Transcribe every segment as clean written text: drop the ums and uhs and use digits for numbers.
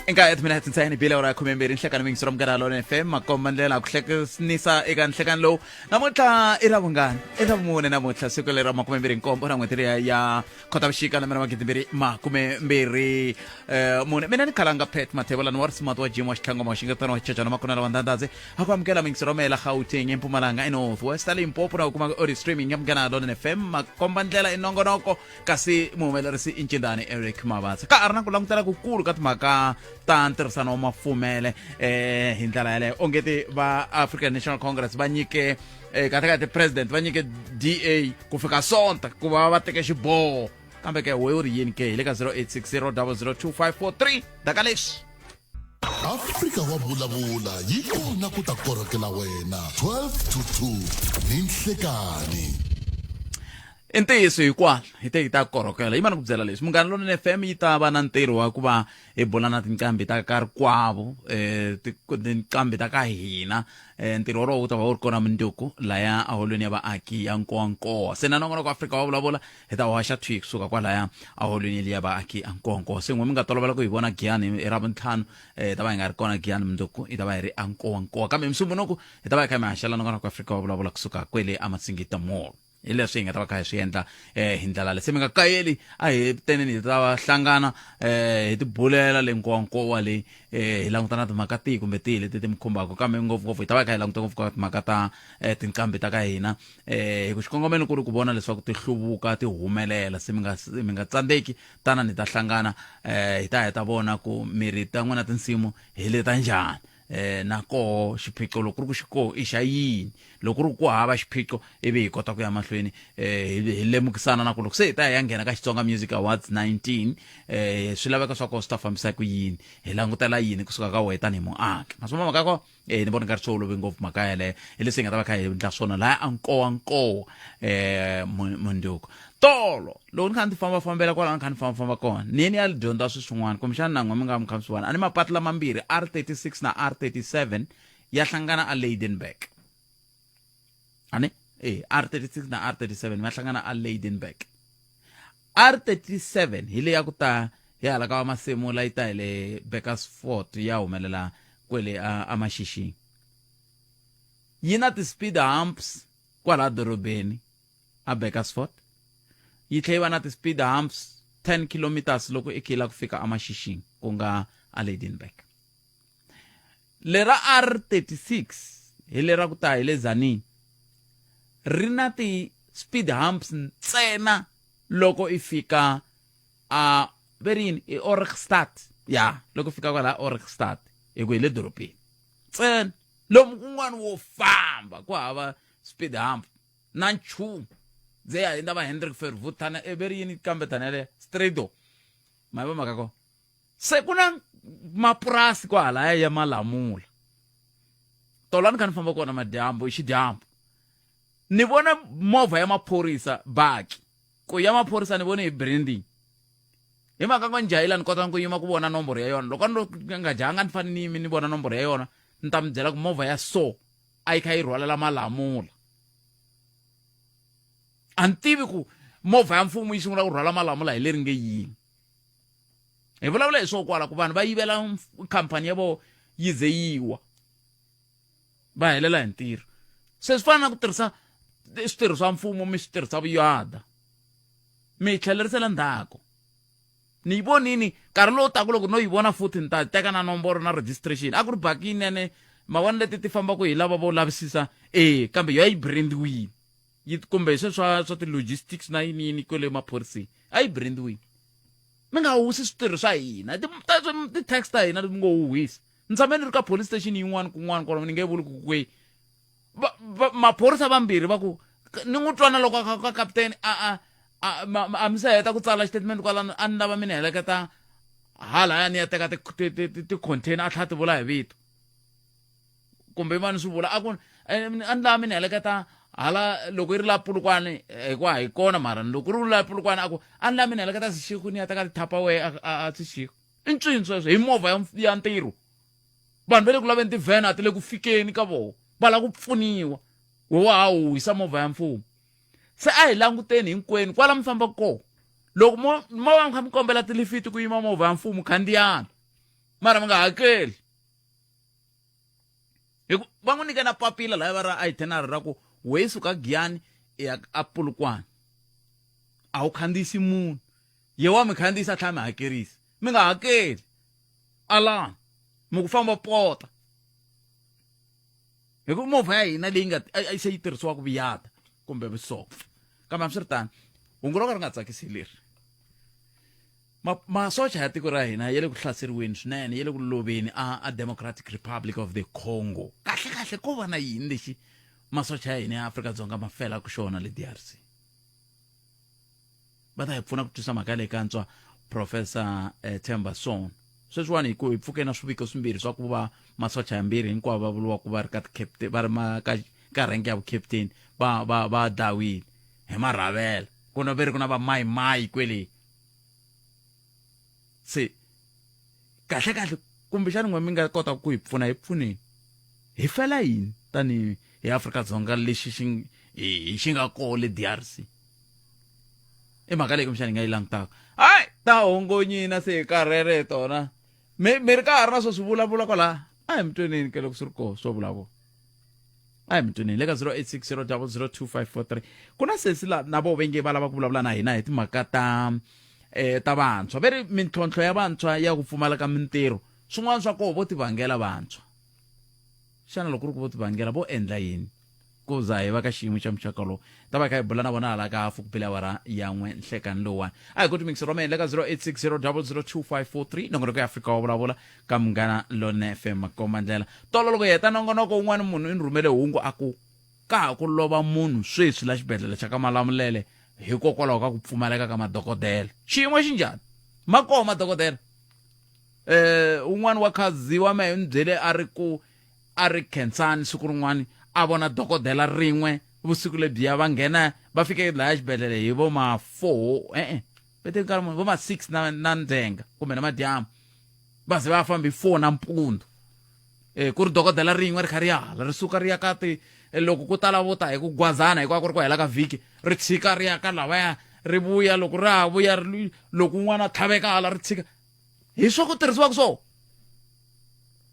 Eka timinete ntsena bile awara ya 12 nhlekani mingisi ra Munghana Lonene FM, makomba ndlela ku hlekanisa eka nhlekani lowu. Namuntlha i ra vungani? I ra vumune namuntlha, siku leri ra 27 ra n'hweti liya ya Khotavuxika lembe ra 2024 mune. Mina ni khalanga Pat Mathebulani wa Risimati wa Jim wa Xitlhangoma wa Xingetana wa Xichachana Makunela wa Ndhandhazi a ku amukela mingisi ra mehe la Gauteng, eMpumalanga, eNorth West, Limpopo na ku kuma audio streaming ya Munghana Lonene FM. Makomba ndlela i nongonoko, kasi muhumelerisi i Ncindani Eric Mavatsa. Ka ha ri na ku langutela kukulu ka timhaka ta ntirhisano wa mafumele hi ndlela yaleyo, ongeti va African National Congress va nyike kahle kahle president va nyike DA ku fika Sonta ku va va teke xiboho. Kambe ke we u ri yini ke? Hi le ka 0860 002543 daka leswi. Afrika wa vulavula yi kona ku ta korhokela wena 12 to 2 ni nhlekani. I ntiyiso, hikwala hi te yi ta korhokela. Yi mani ku byela leswi, Munghana Lonene FM yi ta va na ntirho wa ku va hi bula na tinqambi ta ka rikwavo, tinqambi ta ka hina. Ntirho wolowo wu ta va wu ri kona mundzuku laya eholweni ya vaaki ya Nkowankowa. Se na nongonoko Afrika wa vulavula hi ta hoxa thwi kusuka kwalaya eholweni ya vaaki a Nkowankowa. Se n'we mi nga tolovela ku hi vona Giyani hi Ravuntlhanu, hi ta va hi nga ri kona Giyani mundzuku, hi ta va hi ri a Nkowankowa, kambe Musumbhunuku hi ta va hi kha hi mi haxela nongonoko Afrika wa vulavula kusuka kwele eMasingita Mall. Hi leswi hi nga ta va kha hi swi endla hi ndlela leyi. Se mi nga kayeli, a hi teneni hi ta va hlangana hi tibulela le Nkowankowa leyi, hi languta na timhaka tihi kumbe tihi leti ti mi khumbaka, kambe ngopfungopfu hi ta va hi kha hi languta ngopfu ka timhaka ta tinqambi ta ka hina, hi ku xikongomelo ku ri ku vona leswaku ti hluvuka, ti humelela. Se mi nga tsandzeki, tana ni ta hlangana, hi ta heta vona ku miri ta n'wina tinsimu hi le ta njhani, na koho xiphiqo loko ku ri ku xikoho i xa yini, loko ku ri ku hava xiphiqo, ivi hi kota ku ya mahlweni hi lemukisana na ku loko se hi ta ya nghena ka Xitsonga Music Awards 19, swi laveka swa koho swi ta fambisa ku yini, hi langutela yini kusuka ka wehe tanihi muaki. Maswo mhaka ko ni vona nga ri swi olovi ngopfu mhaka yeleyo. Hi leswi hi nga ta va kha hi endla swona laya a Nkowankowa munduku. Tolo loko ni kha ni ti fambafambela kwalaho, ni kha ni fambafamba kona, ni ye ni ya dyondza swi swin'wana, kumbexana na n'we mi nga mi kha mi swi vona. A ni mapatu lamambirhi, R36 na R37, ya hlangana a Lydenburg. A ni R36 na R37 ma hlangana a Lydenburg. R37 hi leya ku ta hi hala ka Masemula, yi ta hi le Bakersfort, ya humelela kwele a Maxixini. Yi na ti-speed humps kwalaha dorobeni a Bakersfort, yi tlhela yi va na ti-speed humps 10 kilometers loko i khila ku fika eMaxixini, ku nga a Lydenburg. Lera R36 hi lera ku ta hi le Tzaneen, ri na ti-speed humps ntsena loko i fika a ve ri yini, i Ohrigstad ya, loko fika kwala Ohrigstad, hi ku hi le dorobeni ntsena. Lomu kun'wana wo famba ku hava speed hump na nchumu. Ze ya hindza va Hendrik Verwoerd tana e ve ri yini kambe tana yaleyo Strido ma va mhaka ko. Se ku na mapurasi kwahalaya ya malamula. Tolo a ni kha ni famba kona madyambu, hi xidyambu, ni vona movha ya maphorisa, baki ku ya maphorisa, ni vone hi branding. Hi mhaka ngo njhayila ni kota ku yima ku vona nomboro ya yona. Loko a ni nga jahanga, ni fanele ni yimi ni vona nomboro ya yona, ni ta mi byela ku movha ya so a yi kha yi rhwalela malamula. A ni tivi ku movha ya mfumo yi sungula ku rhwala malamula hi leri nge yini. Hi vulavula hi swo kwala ku vanhu va yivela khampani ya vo yi ze yi wa, va helela hi ntirho. Se swi fana na ku tirhisa switirho swa mfumo, mi swi tirhisa vuyada, mi tlhelerisela ndzhaku. Ni yi vonini nkarhi lowu taka, loko no yi vona futhi ni ta teka na nomboro na registration. A ku ri baki yinene, ma vona leti ti fambaka hi lava vo lavisisa, e kambe yo yi brandiwile yi kumbe sweswi swa ti-logistics na yini yini kwele maphoriseni, a yi brandiwile. Mi nga huwisi switirho swa hina, ti-tax ta hina mi ngo huhwisi. Ni tshame ni ri ka police station yin'wana kun'wana kwala, ni nge vuli ku kwihi, maphorisa vambirhi va ku ni n'wi twana loko ka kaputeni a mi se heta ku tsala xitatimende kwalano, a ni lava mi ni heleketa halaya ni ya teka ti-container. A tlhela ti vula hi vito kumbe va ni swi vula, a ku a ni lava mi ni heleketa hala loko yi ri la Pulukwani, hikuva hi kona, mara loko ri la Pulukwani, a ku a ni lava mi ni heleketa Seshego ni ya teka ti-Tupperware a Seshego. I ncini sweswo hi movha ya ntirho? Vanhu va le ku laveni tivhene, a ti le ku fikeni ka vona, va lava ku pfuniwa, we wa ha huhisa movha ya mfumo. Se a hi languteni hinkwenu kwala mi fambaka kona. Loko mo va mi kha mi kombela tilifiti ku yima movha ya mfumo, khandziyani. Mara mi nga hakeli. Hi ku va n'wi nyike na papila laya va ra itinerary ra ku we suka Giyani i ya a Polokwane. A wu khandziyisi munhu. Ye wa mi khandziyisa a tlhela a mi hakerisa. Mi nga hakeli. Alani. Mi ku famba pota. Hi ku movha ya hina leyi nga a se yi tirhisiwaka vuyata kumbe vusopfa. Kambe hambiswiritano, hungu ro ka ri nga tsakisi hi leri. Masocha ya tiko ra hina ya le ku hlaseriweni swinene, ya le ku loveni a a Democratic Republic of the Congo. Kahle kahle ko va na yini lexi masocha ya hina ya Afrika-Dzonga ma felaka xona le DRC? Va ta hi pfuna ku twisa mhaka leyi kantswa Professor eh, Themba Son. Sweswiwani hi ku hi pfuke na swiviko swimbirhi swa ku va masocha yambirhi hinkwavo va vuriwa ku va ri ka ti-captain va ri ma ka ka rank ya vu-captain va va va dlawile hi marhavela ku na ve ri ku na va mayimayi kwele se kahle kahle kumbexani n'we mi nga kota ku hi pfuna hi pfuneni hi fela yini tanihi hi Afrika-Dzonga lexi xi hi xi nga koho le DRC i mhaka leyi kumbexani hi nga yi langutaka hayi ta hongonyina se hi karhele hi tona mi mi ri ka ha ri na swo swi vulavula kwalaha a hi mi tweneni ke loko swi ri koho swo vulavula a hi mi tweneni le ka 0860 002543 ku na sesi la na vo venge va lava ku vulavula na hina hi timhaka ta eh ta vantshwa ve ri mintlhontlho ya vantshwa ya ku pfumala ka mintirho swin'wana swa koho vo tivangela vantshwa xana loko ku ri ku vo tivangela vo endla yini ku za hi va ka xiyimo xa muxaka lowu ta va kha hi bula na vona hala ka hafu ku bile awara ya n'we nhlekani lowuwani a hi koti mixero me le ka 0860 002543 nongonoko ya afrika wa vulavula ka munghana lone fm makomba ndlela tolo loko hi heta nongonoko un'wana munhu i ni rhumele hungu a ku ka ha ku lova munhu sweswi la xibedhlele xa ka malamulele hikokwalaho ka ku pfumaleka ka madokodela xiyimo xi njhani ma koho madokodela eh un'wana wa khaziwa mehe ni byele a ri ku a ri khensani siku rin'wana a vona dokodela rin'we vusiku lebyiya va nghena va fike laya xibedhlele hi vo ma 4 e-e vete nkarhi muni vo ma 6 na na ndzhenga kumbe na madyambu va ze va fambi 4 nampundzu e ku ri dokodela rin'we ri kha ri ya hala ri suka ri ya ka ti eh, loko ku tala vo ta hi ku gwazana hikwako ri ku hela ka vhiki ri tshika ri ya ka lavaya ri vuya loko ra ha vuya loko un'wana a tlhaveka hala ri tshika hi swo ku tirhisiwaka swo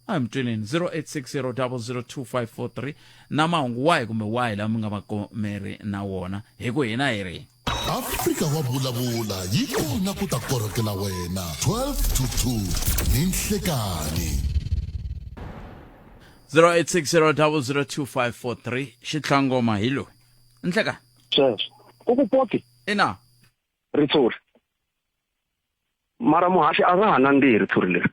a hi mi tweleni 0860002543 na mahungu wahi kumbe wahi lama mi nga va komeri na wona hi ku hina hi ri Afrika wa vulavula yi kona ku ta korhokela wena 12 to 2 ni nhlekani 0860002543 xitlhangoma hi loyi nhlekani sweswo ku ku poki ina ritshuri mara muhaxi a nga ha nandzihi ritshuri leri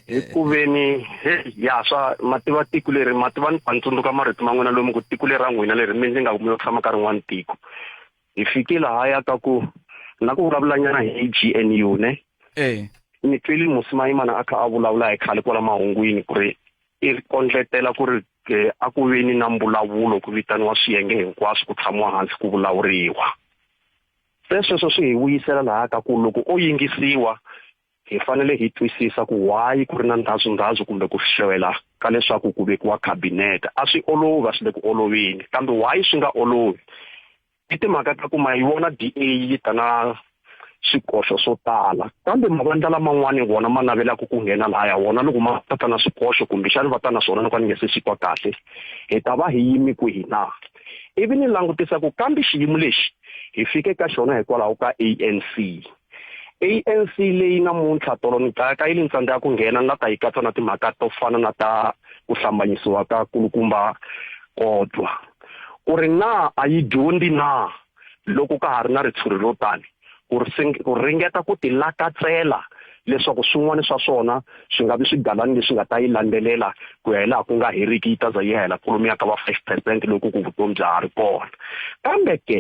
hi ku veni he ya swa mativa tiko leri mativa ni ni tsundzuka marito ma n'wina lomu ku tiko leri ra n'wina leri mi ndzi nga mi yo tshama ka rin'wana tiko hi fike lahaya ka ku na ku vulavulanyana hi G_N_U ne eh ni twile Musimayimana a kha a vulavula hi khale kwala mahungwini ku ri i kondletela ku ri a ku veni na mbulavulo ku vitaniwa swiyenge hinkwaswo ku tshamiwa hansi ku vulavuriwa Se sweswo swi hi vuyisela laha ka ku loko o yingisiwa hi fanele hi twisisa ku why ku ri na ndhazundhazu kumbe ku hlwela ka leswaku ku vekiwa khabinete. A swi olovi, a swi le ku oloveni. Kambe why swi nga olovi? I timhaka ta ku ma yi vona DA yi ta na swikoxo swo tala kambe mavandla laman'wani wona ma navelaka ku nghena lahaya wona loko ma ta ta na swikoxo kumbexani va ta na swona loko a ni nge se swi twa kahle hi ta va hi yimi kwihi na ivi ni langutisa ku kambe xiyimo lexi hi fike ka xona hikwalaho ka ANC ANC leyi namuntlha tolo ni kayakayile ni tsandzeka ku nghena ni la ta yi katsa na timhaka to fana na ta ku hlambanyisiwa ka kulukumba kodwa ku ri na a yi dyondzi na loko ka ha ri na ritshuri ro tani ku ku ringeta ku tilakatsela leswaku swin'wana swa swona swi nga vi swigalani leswi nga ta yi landzelela ku ya hi laha ku nga heriki yi ta za yi hela kwalomuya ka va 5 percent loko ku vutomi bya ha ri kona kambe ke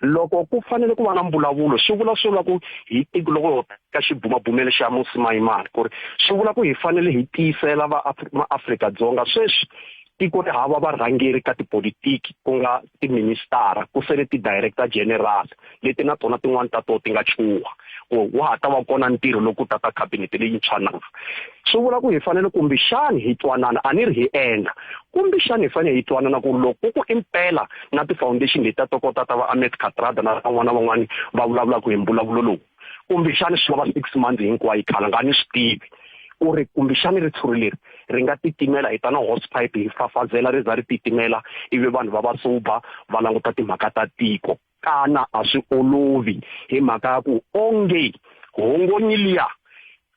loko ku fanele ku va na mbulavulo swi vula swi vula ku hi loko ka xibumabumelo xa Musimayimani ku ri swi vula ku hi fanele hi tiyisela va maAfrika-Dzonga sweswi tiko ri hava varhangeri ka tipolitiki ku nga tiministara ku sele ti-director general leti na tona tin'wani ta toho ti nga chuha ku wa ha ta va kona ntirho loko ku ta ta khabinete leyintshwa na swi vula ku hi fanele kumbexani hi twanana a ni ri hi endla kumbexani hi fanele hi twanana ku loko ku impela na ti-foundation leti ta tokota ta va Ahmed Kathrada na van'wana van'wani va vulavulaka hi mbulavulo lowu Kumbexani swi lava 6 months hinkwayo, Khalanga, a ni swi tivi ku ri kumbexani ritshuri leri ri nga titimela hi ta na hosepipe hi fafazela ri za ri titimela, ivi vanhu va va sober, va languta timhaka ta tiko. Kana a swi olovi hi mhaka ya ku onge hongonyi liya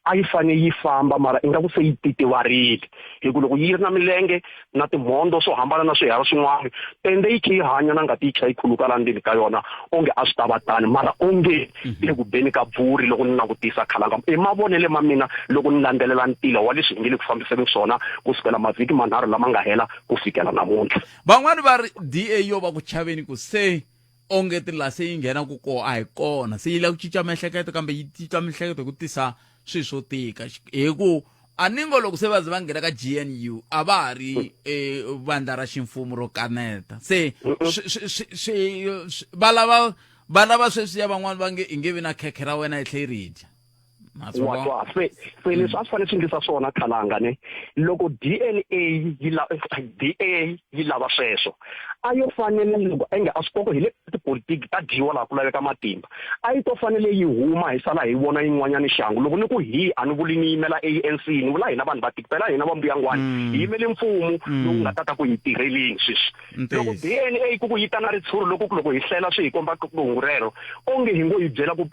a yi fane yi famba, mara ingaku se yi titivarile, hi ku loko yi ri na milenge na timhondzo swo hambana na swiharhi swin'wana, tende yi khe yi hanya na ngati yi kha yi khuluka laha ndzeni ka yona, onge a swi ta va tani, mara onge le ku beni ka bvuri. Loko ni langutisa, Khalanga, i mavonele ma mina loko ni landzelela ntila wa leswi hi nge le ku fambiseni swona kusukela mavhiki manharhu lama nga hela ku fikela namuntlha. Van'wani va ri DA yo va ku chaveni ku se onge ti la se yi nghena ku ko a hi kona, se yi lava ku cinca miehleketo, kambe yi cinca miehleketo hi ku tisa swilo swo tika, hi ku a ni ngo loko se va ze va nghena ka GNU a va ha ri vandla ra ximfumo ro kaneta, se va lava sweswiya van'wani va nge i nge vi na khekhe ra wena i tlhe i ri dya. Wa twa se leswi a swi fanele swi endlisa swona, Khalanga, ne loko DNA yi la DA yi lava sweswo, a yo fanele loko enge a swi koko hi le tipolitiki ta dyiwa laha ku laveka matimba, a yi to fanele yi huma, hi sala hi vona yin'wanyani xangu. Loko ni ku hi, a ni vuli ni yimela ANC, ni vula hina vanhu va tiko phela, hina va mbuyangwani hi yimele mfumo lowu nga ta ta ku hi tirheleni sweswi. Loko DNA ku yi ta na ritshuri, loko hi hlela swi hi komba hungu rero, onge hi ngo hi byela ku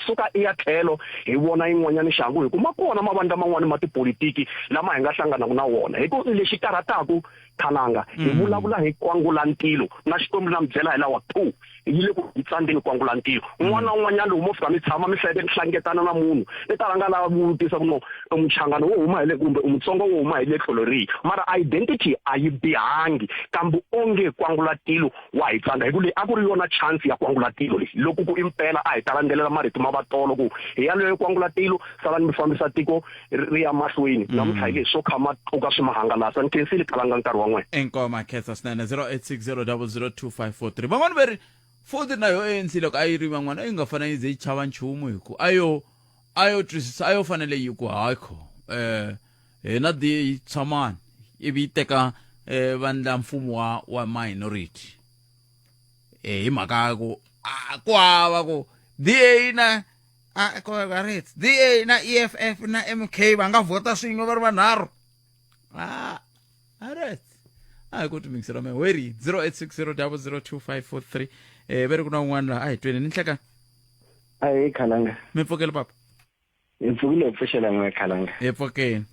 suka i ya tlhelo hi vona yin'wanyana xangu, hi ku ma kona mavandla man'wani ma tipolitiki lama hi nga hlanganaka na wona. Hi ku lexi karhataku, Khalanga, hi vulavula hi kwangulantilo na Xikwembu na mi byela hi lawa two yi le ku hi tsandzeni kwangulantilo. Un'wana na un'wanyana loko mo fika mi tshama mi hlengeletana na munhu, i ta rhanga lava vutisa ku no u Muchangana wo huma hi le kumbe u Mutsonga wo huma hi le tlhelo rihi, mara identity a yi bihangi, kambe onge kwangulatilo wa hi tsandza, hi ku leyi a ku ri yona chance ya kwangulatilo leyi. Loko ku impela a hi ta landzelela marito ma vatolo ku hi yaleyo kwangulatilo, salani mi fambisa tiko ri ya mahlweni. Namuntlha hi leswi swo kha matluka swi ma hangalasa. Ni khensile, Khalanga, nkarhi wa n'wina. Inkomu, khensa swinene. 0860002543. Van'wani va ri futhi na yo ANC loko a yi ri van'wana a yi nga fanele yi ze yi chava nchumu, hi ku a yo twisisa, a yo fanele yi ku hayi kho hina di yi tshamani, ivi yi teka vandla mfumo wa minority, hi mhaka ya ku a ku hava ku DA na a ko right DA na EFF na MK va nga vhota swin'we va ri vanharhu. Ah, alright, a hi koti mingisela me weri 0860002543. Ve ri ku na un'wana laha a hi tweni ni nhleka. Ahi, Khalanga. Mi pfukele, papa? Hi pfukile, hi pfuxela n'we, Khalanga. Hi pfukeni.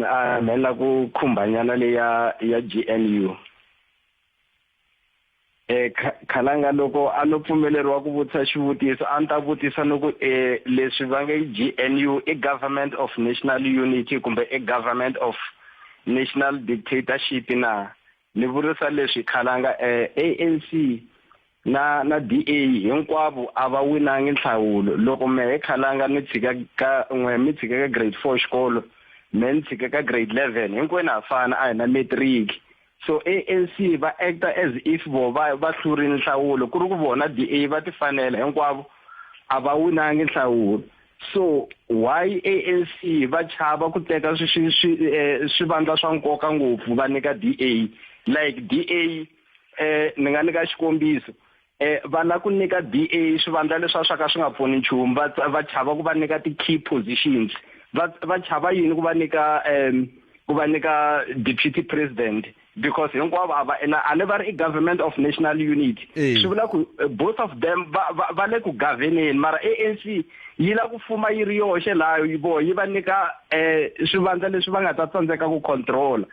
A ni la ku khumbanyana leyi ya GNU. Khalanga, loko a no pfumeleriwa ku vutisa xivutiso, a ni ta vutisa ni ku leswi va nge GNU i Government of National Unity kumbe i Government of National Dictatorship na? Ni vurisa leswi, Khalanga, ANC na DA hinkwavo a va winangi nhlawulo. Loko mehe, Khalanga, ni tshika ka n'we mi tshika ka grade 4 xikolo, me ni tshika ka grade 11, hinkwenu ha fana, a hi na matric. So ANC va acta as if vo va hlurile nhlawulo, ku ri ku vona DA va ti fanela, hinkwavo a va winangi nhlawulo. So why ANC va chava ku teka swivandla swa nkoka ngopfu va nyika DA? Like DA, ni nga nyika xikombiso, va la ku nyika DA swivandla leswi swa ka swi nga pfuni nchumu, va chava ku va nyika ti-key positions. Va chava yini ku va nyika deputy president? Because hinkwavo a va na a ni va ri i Government of National Unity, swi vula ku both of them va le ku governing, mara ANC yi la ku fuma yi ri yoxe laha vo yi va nyika swivandla leswi va nga ta tsandzeka ku controla.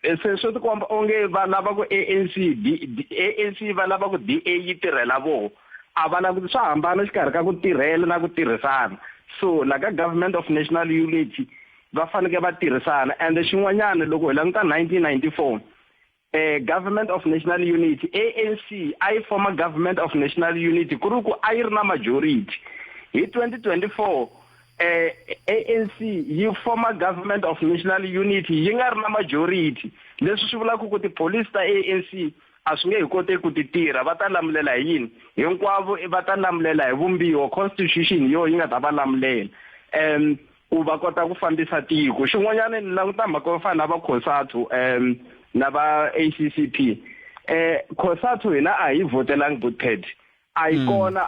Se swi tikomba onge va lava ku ANC D, D, ANC va lava ku DA yi tirhela voho. A va lavi, swa hambana xikarhi ka ku tirhela na ku tirhisana. So la ka Government of National Unity va fanekele va tirhisana. And xin'wanyana, loko hi languta 1994, Government of National Unity, ANC a yi forma Government of National Unity ku ri ku a yi ri na majority. Hi 2024, ANC yi forma Government of National Unity yi nga ri na majority. Leswi swi vulaka ku tipholisi ta ANC a swi nge hi koteki ku ti tirha. Va ta lamulela hi yini hinkwavo? Va ta lamulela hi vumbiwa, constitution yo yi nga ta va lamulela ku va kota ku fambisa tiko. Xin'wanyana, ni languta mhaka yo fana na va COSATU na va ACCP. COSATU hina a hi votelangi Bookpad. A yi kona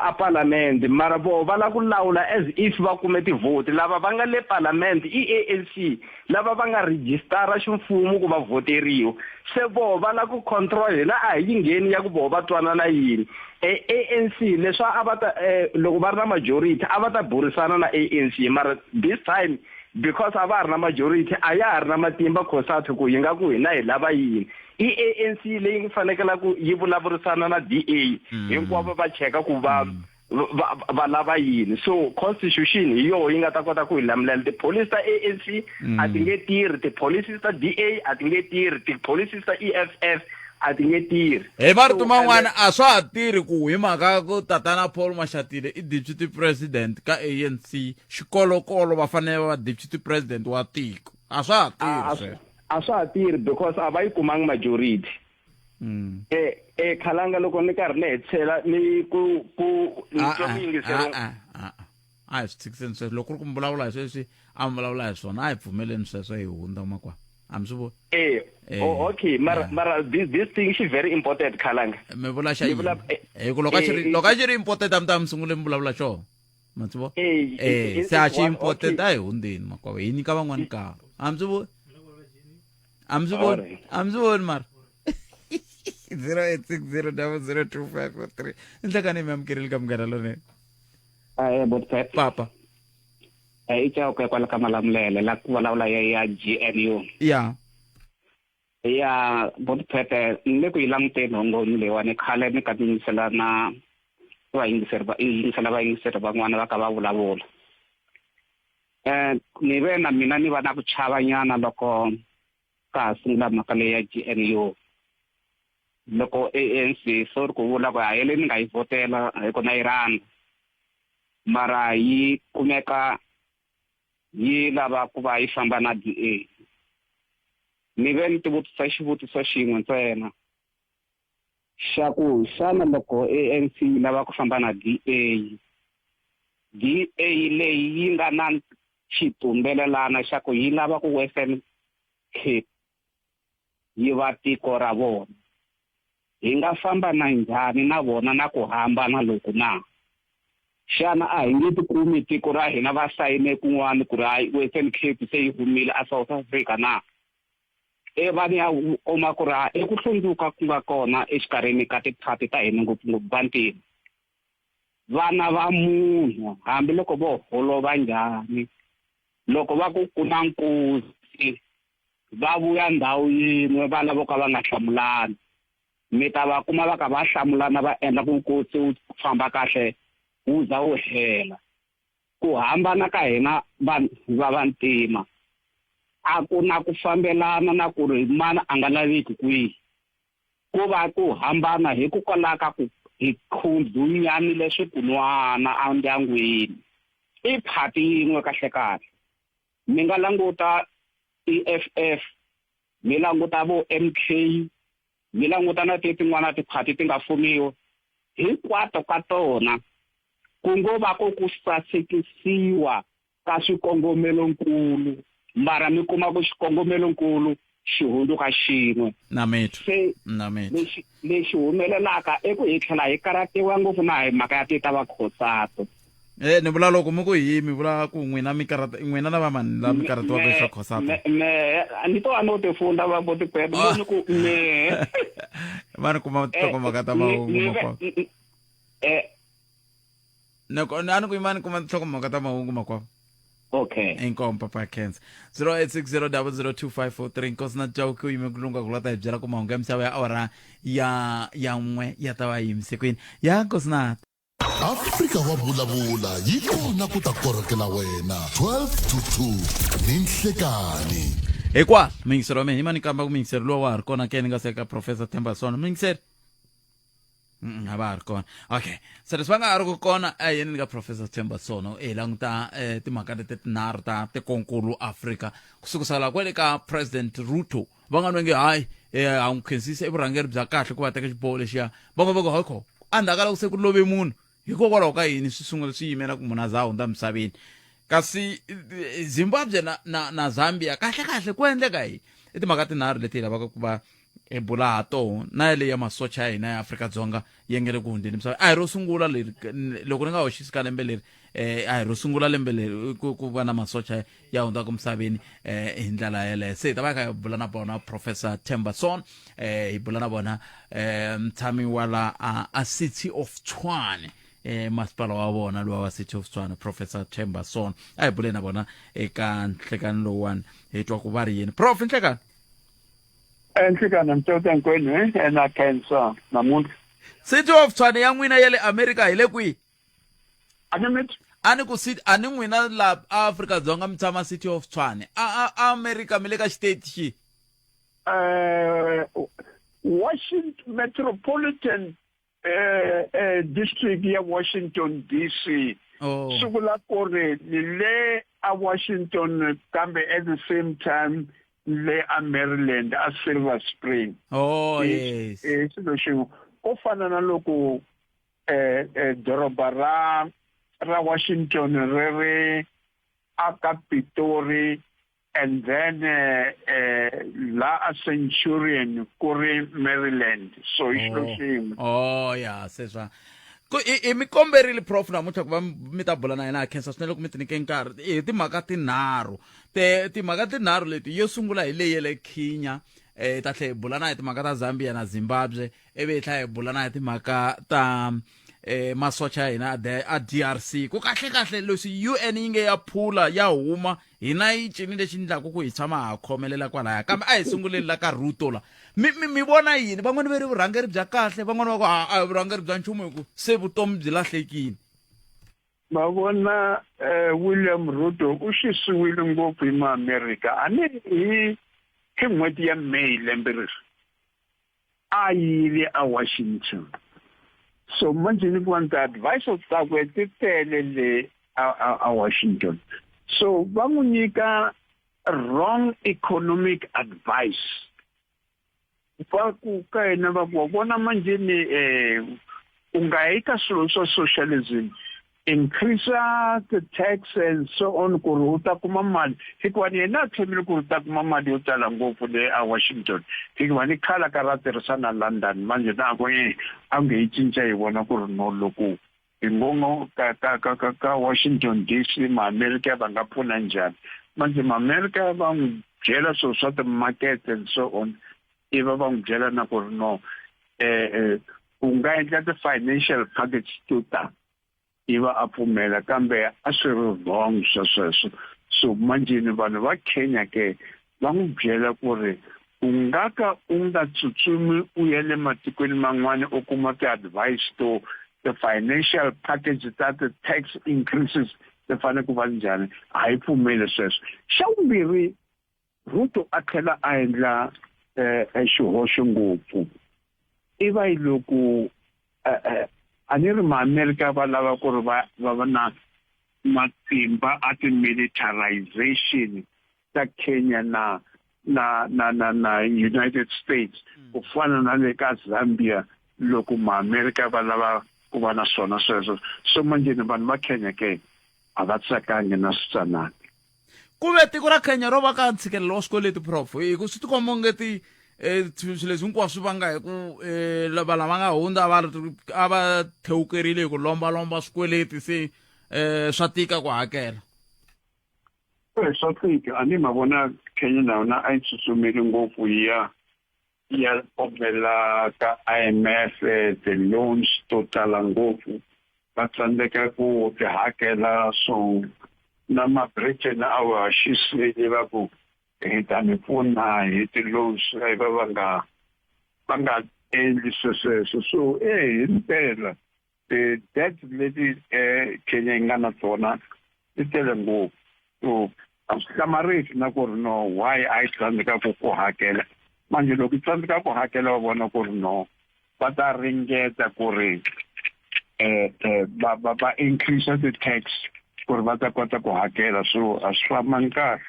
a palamende, mara voho va lava ku lawula as if va kume tivhoti. Lava va nga le palamende i ANC, lava va nga rejistara ximfumo ku va vhoteriwa. Se voho va lava ku control, hina a hi yi ngheni ya ku voho va twanana yini. ANC leswa a va ta loko va ri na majority a va ta burisana na ANC, mara this time because a va ha ri na majority a ya ha ri na matimba COSATU ku yi nga ku hina hi lava yini. I ANC leyi fanekelaku yi vulavurisana na DA hinkwavo va cheka ku va va lava yini. So constitution hi yoho yi nga ta kota ku hi lamulela. Tipholisi ta ANC a ti nge tirhi, tipholisi ta DA a ti nge tirhi, tipholisi ta EFF a ti nge tirhi. Hi marito man'wana a swa ha tirhi ku hi mhaka ku tatana Paul Mashatile i deputy president ka ANC, xikolokolo va fanele va va deputy president wa tiko. A swa ha tirhi sweswo. A swa ha tirhi because a va yi kumangi majority. E e khalanga loko ni karhi ni hetisela ni ku ku ni twa muyingiseri. A a a hi swi tshikiseni sweswo. Loko ku ri ku mi vulavula hi sweswi a mi vulavula hi swona, a hi pfumeleni sweswo hi hundza makwavo. A mi swi voni? Eh, oh, okay, mara mara this thing xi very important khalanga. Mi vula xa yini? Hi ku loko a xi ri loko a xi ri important a mi ta mi sungule mi vulavula xona. Ma swi vona? Eh, se a xi important, a hi hundzeni makwavo, hi nyika van'wani nkarhi. A mi swi voni? A mi swi voni? A mi swi voni mara? 0860002543. Nhlekani mi amukerile ka Munghana Lonene. Ahee, Botpet. Papa. I Chauke kwala ka Malamulele la ku vulavula ya ya GNU. Ya. Ya Botpet, ni le ku yi languteni hongoni leyiwani khale ni ka ni yingisela na vayingiseri va yingisela vayingiseri van'wana va ka va vulavula. Ni ve na mina ni va na ku chava nyana loko ka ha sungula mhaka leyi ya GNU. Loko ANC sorry ku vula ku a ni nga yi vhotela hi ku na yi rhandza, mara yi kumeka yi lava ku va yi famba na DA. Ni ve ni tivutisa xivutiso xin'we ntsena xa ku xana loko ANC yi lava ku famba na DA, DA leyi yi nga na xitumbelelana xa ku yi lava ku Western Cape yi va tiko ra vona, hi nga famba na njhani na vona na ku hambana loku na? Xana a hi nge tikumi tiko ra hina va sayine kun'wana ku ri hayi Western Cape se yi humile a South Africa na? E va ni ya kuma ku ri i ku hlundzuka ku nga kona exikarhini ka tiphati ta hina ngopfungopfu vantima. Vana va munhu hambiloko vo holova njhani, loko va ku ku na nkosi va vuya ndhawu yin'we va lava ka va nga hlamulani, mi ta va kuma va ka va hlamulana va endla ku nkosi wu famba kahle wu za wu hela. Ku hambana ka hina vanhu va vantima a ku na ku fambelana na ku ri mani a nga laveki kwihi, ku va ku hambana hikokwalaho ka ku hi khudunyanile swikunwana endyangwini. I phati yin'we kahlekahle. Mi nga languta EFF, mi languta vo MK, mi languta na tetin'wana tiphati ti nga fumiwa, hinkwato ka tona ku ngo va ku ku sasekisiwa ka swikongomelonkulu, mara mi kuma ku xikongomelonkulu xi hundzuka xin'we. Na mitwa. Se Na mitwa. lexi lexi humelelaka i ku hi tlhela hi karhatiwa ngopfu na hi mhaka ya tita va Khosato. Eh, ni vula loko mi ku hi mi vula ku n'wina mi karhata n'wina na va mani la mi karhatiwaka hi swa Khosato. Me me ni to a no tifunda va bo tikwembu Ah. ni ku me Va ni kuma tinhlokomhaka ta mahungu makwavo. Eh Nako a ni ku yima ni kuma tinhlokomhaka ta mahungu makwavo. Okay. Inkomu papa Kenza. 0860002543 Nkosi na Chauke u yime ku lunga ku lata hi byela ku mahungu ya misava ya awara ya ya n'we ya ta va yimise kwini. Ya Nkosi na Afrika wa vulavula yi kona ku ta korhokela wena 12 to 2 ni nhlekani. Hikwalaho muyingiseri wa mina yima ni kamba ku muyingiseri luwa wa ha ri kona ke ni nga se ka Professor Themba Sono. Muyingiseri Mm, a va ha ri kona. Okay, se leswi va nga ha ri ku kona a yini ni ka Professor Themba Sono hi languta timhaka leti tinharhu ta tikonkulu Afrika ku sukusela kwale ka President Ruto va nga nwe nge hayi ha n'wi khensisa i vurhangeri bya kahle ku va teka xiboho lexiya va nga va ku hayi kho endzhaku ka loko se ku love munhu hikokwalaho ka yini swi sungula swi yimela ku munhu a za a hundza misaveni kasi Zimbabwe na Zambia kahle kahle ku endleka yini i timhaka tinharhu leti hi lavaka ku va Hi bula ha toho na yaleyi ya masocha ya hina ya Afrika-Dzonga yi nge le ku hundzeni misava. A hi ro sungula leri loko ni nga hoxisi ka lembe leri a hi ro sungula lembe leri ku va na masocha ya hundzaka misaveni hi ndlela yeleyo. Se hi ta va hi kha hi bula na vona Professor Themba Son, hi bula na vona mutshami wa la a City of Tshwane, masipala wa vona luwa wa City of Tshwane, Professor Themba Son. A hi bule na vona eka nhlekani lowuwani hi twa ku va ri yini. Prof, nhlekani. Enhlekani mtota hinkwenu na khensa namuntlha. City of Tshwane ya n'wina ya le America hi le kwihi? A ni mit? A ni ku city, a ni n'wina la Afrika Dzonga mi tshama City of Tshwane. A a America mi le ka state xi? Washington Metropolitan District ya Washington DC. Oh. Swi vula ku ri ni le a Washington kambe at the same time le a Maryland a Silver Spring. Oh, yes. I xilo xin'we. Ko fana na loko doroba ra Washington ri ri a ka Pitori and then la a Centurion ku ri Maryland. So i xilo xin'we. Oh, ya, se swa ku i mi komberile prof namuntlha ku va mi ta bula na yena. A khensa swinene loko mi ti nyike nkarhi hi timhaka tinharhu. Te timhaka tinharhu leti, yo sungula hi leyi ya le Kenya, ta tlhela hi bula na hi timhaka ta Zambia na Zimbabwe, ivi hi tlhela hi bula na hi timhaka ta masocha ya hina a DRC. Ku kahle kahle leswi UN yi nge ya phula ya huma hina yi cini lexi ndlaku ku hi tshama ha khomelela kwalaya. Kambe a hi sunguleni la ka Ruto la. Mi vona yini? Van'wani va ri vurhangeri bya kahle, van'wani va ku a hi vurhangeri bya nchumu hi ku se vutomi byi lahlekile. Ma vona William Ruto u xisiwile ngopfu hi Maamerika. A ni hi n'hweti ya May lembe leri a yile a Washington. So manje ni ku ti-advisors takwe ti tele le a Washington. So va n'wi nyika wrong economic advice. Va ku ka yena va ku wa vona manje ni u nga yi ka swilo swa socialism, increase the tax and so on ku ri u ta kuma mali, hikuva ni yena a tshembile ku ri u ta kuma mali yo tala ngopfu le a Washington, hikuva ni khale ka ra tirhisa na London. Manje na ku a nge yi cinca hi vona ku ri no loko hi ngongo ka ka ka ka ka Washington DC ma-America va nga pfuna njhani. Manje ma-America va n'wi byela swilo swa ti-market and so on, ivi va n'wi byela na ku ri no u nga endla ti-financial package to ta, ivi a pfumela, kambe a swi ri wrong swa sweswo. So manjeni vanhu va Kenya ke va n'wi byela ku ri u nga ka u nga tsutsumi u ya le matikweni man'wana u kuma ti-advice to ti-financial package ta ti-tax increases ti fanele ku va njhani. A yi pfumeli sweswo. Xa vumbirhi, Ruto a tlhela a endla xihoxo ngopfu. I va yi loko a ni ri ma-Amerika va lava ku ri va va na matimba a ti-militarization ta Kenya na na na na na United States, ku fana na le ka Zambia loko ma-Amerika va lava ku va na swona sweswo. So manjeni vanhu va Kenya ke a va tsakangi na switsanana. Ku ve tiko ra Kenya ro va ka ntshikelelo wa swikweleti, Prof, hi ku swi tikomba onge ti swilo leswi hinkwaswo swi vanga hi ku lava lava nga hundza a va thewukerile hi ku lombalomba swikweleti, se swa tika ku hakela. Swa tika. A ni ma vona Kenya na yona a yi tsutsumeli ngopfu yi ya ya kombela ka IMF ti-loans to tala ngopfu, va tsandzeka ku ti hakela. So na ma-Britain a va xisile va ku hi ta mi pfuna hi ti-loans, va va nga endli swesweswo. So hi mpela ti-debt leti Kenya yi nga na tona ti tele ngopfu. So a swi hlamarisi na ku ri no why a yi tsandzeka ku hakela. Manje loko yi tsandzeka ku hakela, va vona ku ri no va ta ringeta ku ri va va va increase ti-tax ku ri va ta kota ku hakela. So a swi fambangi kahle.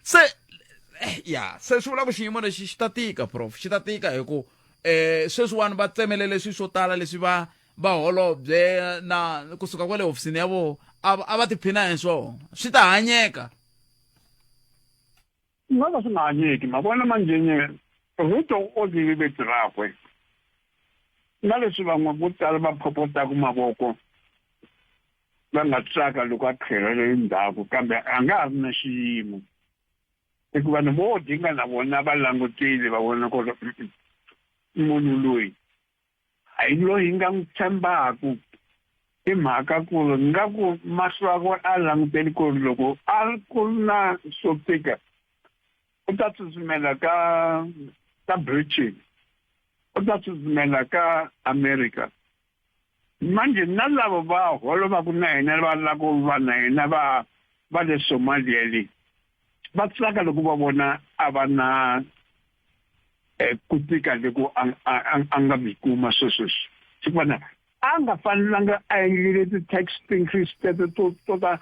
Se ya se swi vula ku xiyimo lexi xi ta tika, Prof, xi ta tika hi ku sweswiwani va tsemelele swilo swo tala leswi va va holobye na kusuka kwale hofisini ya vona a va tiphina hi swona, swi ta hanyeka. Nga ka swi nga hanyeki. Ma vona manjheni Ruto u odlile veti rakwe na leswi van'we vo tala va phophotaku mavoko va nga tsaka loko a tlhelele endzhaku, kambe a nga ha ri na xiyimo hikuva vanhu vo dinga na vona va langutile va vona ku ri munhu loyi a hi loyi hi nga n'wi tshembaku. I mhaka ku ri nga ku mahlo yakwe a languteli ku ri loko a ri ku ri na swo tika u ta tsutsumela ka Britain, u ta tsutsumela ka America. Manje na lava va holovaku na hina va lava ku va na hina va le Somalia le va tsaka loko va vona a va na ku tika loko a nga mi kuma swesweswi. Hikuva a nga fanelanga a endlile ti-tax increase teto to ta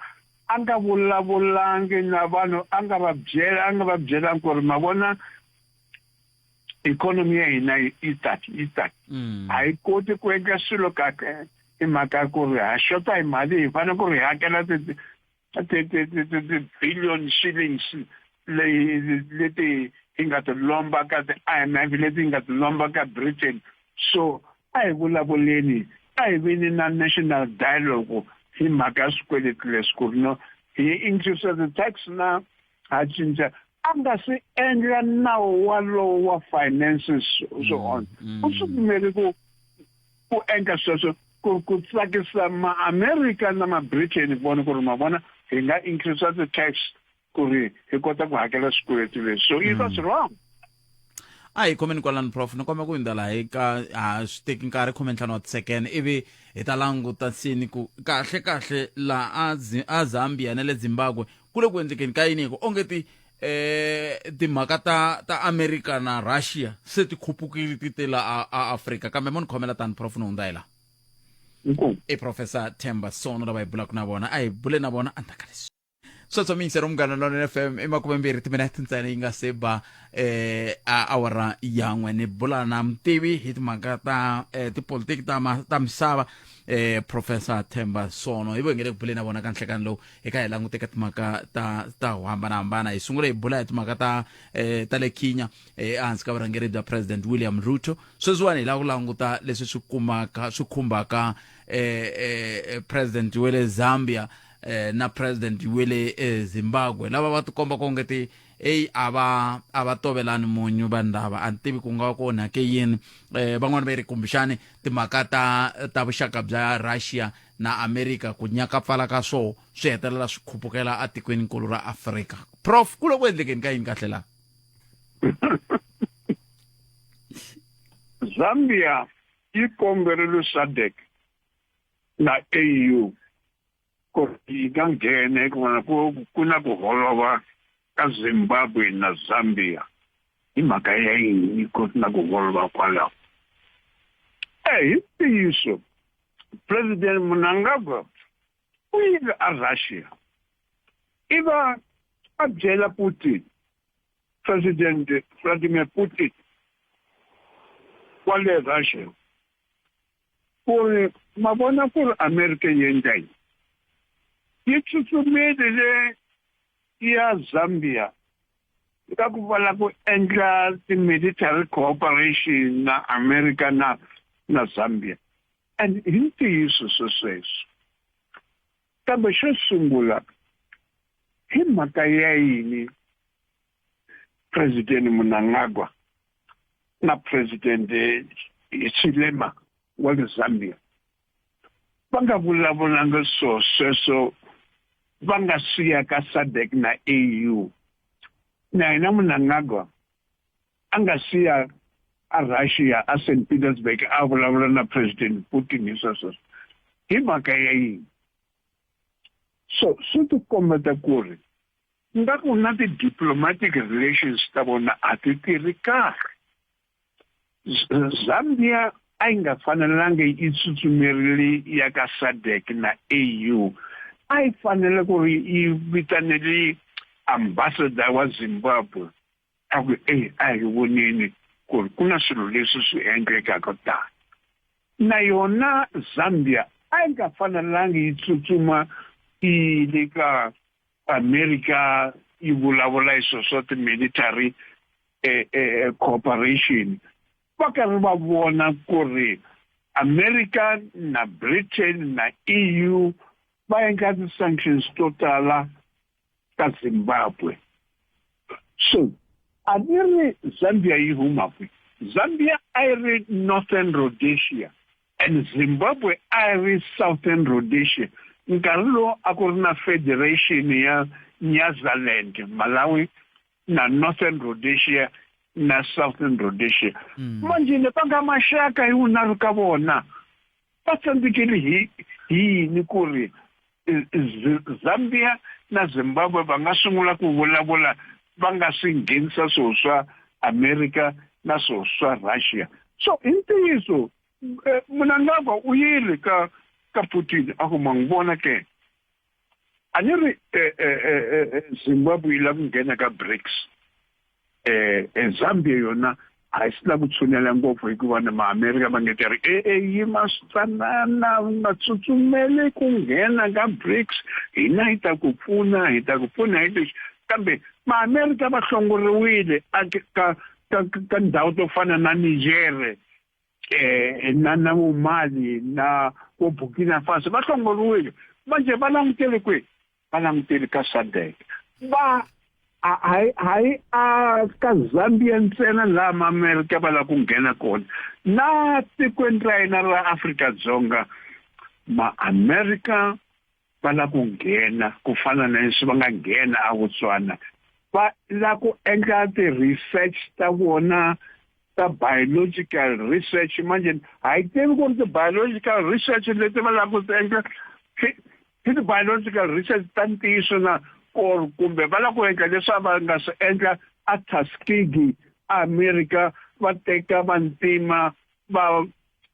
a nga vulavulangi na vanhu, a nga va byela, a nga va byelangi ku ri ma vona economy ya hina yi tati yi tati, a yi koti ku endla swilo kahle hi mhaka ku ri ha xota hi mali, hi fanele ku ri hakela ti-billion shillings leyi leti hi nga ti lomba ka ti-IMF, leti hi nga ti lomba ka Britain. So a hi vulavuleni, a hi veni na national dialogue hi mhaka ya swikweleti leswi, ku ri no hi increase the tax na ha cinca. A nga si endla nawu walowo wa finances so on, u swi pfumeli ku endla sweswo ku tsakisa ma-America na ma-Britain ku vona ku ri ma vona hi nga increase the tax ku ri hi kota ku hakela swikweleti leswi. So it was wrong. A hi khomeni kwalano, Prof. Ni komba ku hundza laha hi ka a swi teki nkarhi, 15 wa tisekene, ivi hi ta languta sini ku kahle kahle laha a Zambia na le Zimbabwe ku le ku endlekeni ka yini, hi ku onge ti timhaka ta America na Russia se ti khupukile ti te la a Afrika. Kambe mo ni khomela tani, Prof, ni hundza hi laha. Inkomu. I Professor Themba Sono lava hi bulaka na vona. A hi bule na vona endzhaku ka leswi. Sweswo miyingisero Munghana Lonene FM, i 20 timinete ntsena yi nga se ba a awara ya n'we. Ni bula na mutivi hi timhaka ta tipolitiki ta misava, Professor Themba Sono. Hi vongele ku bule na vona ka nhlekani lowu hi ka hi languteka timhaka ta ho hambanahambana. Hi sungule hi bula hi timhaka ta le Kenya ehansi ka vurhangeri bya President William Ruto. Sweswiwani hi lava ku languta leswi swi kumaka swi khumbaka President wa le Zambia na President wa le Zimbabwe, lava va tikomba ku onge ti eyi a va tovelani munyu vanhu lava. A ni tivi ku nga va ku onhake yini. Van'wani va ri kumbexani timhaka ta vuxaka bya Russia na America, ku nyakapfala ka swoho swi hetelela swi khupukela atikweni nkulu ra Afrika. Prof, ku le ku endlekeni ka yini kahle laha? Zambia yi komberile SADC na AU ku ri yi nga nghena hikuva ku na ku holova ka Zimbabwe na Zambia. Hi mhaka ya yini ku na ku holova kwalaho? Hi ntiyiso President Mnangagwa u yile a Russia, i va a byela Putin, President Vladimir Putin wa le Russia, ku ri ma vona ku ri America yi endla yini, yi tsutsumile le ya Zambia ka ku va la ku endla ti-military cooperation na America na Zambia. And hi ntiyiso swesweswo, kambe xo sungula, hi mhaka ya yini President Mnangagwa na President Hichilema wa le Zambia va nga vulavulanga swo sweswo va nga siya ka SADC na AU, na yena Mnangagwa a nga siya a Russia a St Petersburg a vulavula na President Putin hi sweswo? Hi mhaka ya yini? So swi ti kombeta ku ri nga ku na ti-diplomatic relations ta vona a ti tirhi kahle. Zambia a yi nga fanelangi yi tsutsumerile ya ka SADC na AU, a yi fanele ku ri yi vitanele ambassador wa Zimbabwe a ku e a hi voneni ku ri ku na swilo leswi swi endlekaka tani. Na yona Zambia a yi nga fanelangi yi tsutsuma yi le ka America. yi vulavula hi swilo swa ti-military cooperation va karhi va vona ku ri America na Britain na EU va endla ti-sanctions to tala ka Zimbabwe. So a ni ri Zambia yi huma kwi? Zambia a yi ri Northern Rhodesia and Zimbabwe a yi ri Southern Rhodesia. Nkarhi lowu a ku ri na federation ya Nyasaland, Malawi na Northern Rhodesia na Southern Rhodesia. Manjhe va nga maxaka hi vunharhu ka vona va tsandzekile hi yini ku ri Zambia na Zimbabwe va nga sungula ku vulavula va nga swi nghenisa swilo swa America na swilo swa Russia. So hi ntiyiso Mnangagwa u yile ka ka Putin a ku ma n'wi vona ke a ni ri Zimbabwe yi lava ku nghena ka BRICS. Zambia yona a yi swi lava ku tshunela ngopfu hikuva ni Maamerika va nge ti ri e yima switsanana u nga tsutsumeli ku nghena ka BRICS, hina hi ta ku pfuna, hi ta ku pfuna hi lexi. Kambe Maamerika va hlongoriwile a ka ka ka ndhawu to fana na Niger na na vo Mali na vo Burkina Faso va hlongoriwile. Manjhe va langutele kwihi? Va langutele ka SADC. Va hayi a ka Zambia ntsena laha Maamerika va lava ku nghena kona, na tikweni ra hina ra Afrika-Dzonga Maamerika va lava ku nghena ku fana na leswi va nga nghena a Botswana. Va lava ku endla ti-research ta vona ta biological research. Manjhe a hi tivi ku ri ti-biological research leti va lava ku ti endla i ti-biological research ta ntiyiso na or kumbe va lava ku endla leswi a va nga swi endla a Tuskegee America, va teka vantima va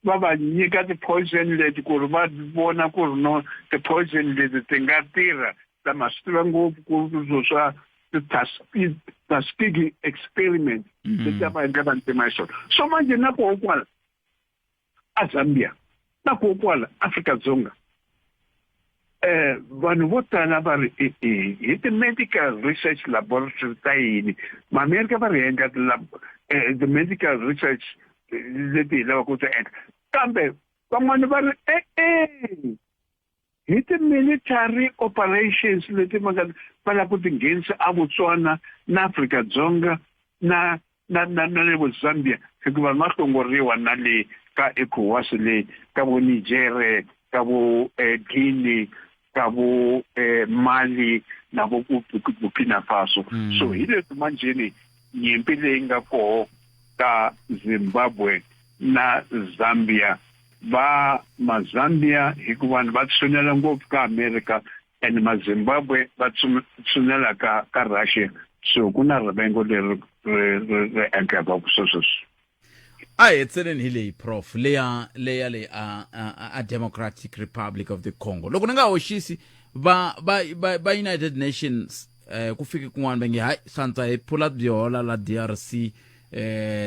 va va nyika ti-poison leti ku ri va vona ku ri no ti-poison leti ti nga tirha. Ta ma swi tiva ngopfu ku swilo swa ti-Tuskegee experiment leti a va endla vantima hi swona. So manjhe na koho kwala a Zambia na koho kwala Afrika-Dzonga vanhu vo tala va ri e hi ti-medical research laboratory ta yini Maamerika va ri endla ti-medical research leti hi lavaka ku ti endla, kambe van'wani va ri e-e hi ti-military operations leti va nga va lava ku ti nghenisa a Botswana na Afrika-Dzonga na na na na le vo Zambia, hikuva va hlongoriwa na le ka ECOWAS le ka vo Niger, ka vo Guinea, ka vo Mali na vo Burkina Faso. So hi leswi manjheni nyimpi leyi nga koho ka Zimbabwe na Zambia. Va Mazambia hikuva va tshunela ngopfu ka America and Mazimbabwe va tshunela ka ka Russia, so ku na rivengo leri ri ri endlaka swesweswi. A hi hetseleni hi leyi prof leya leya leyi a a Democratic Republic of the Congo. Loko ni nga hoxisi va va va va United Nations ku fike kun'wana va nge hayi swantswa hi phula byola la DRC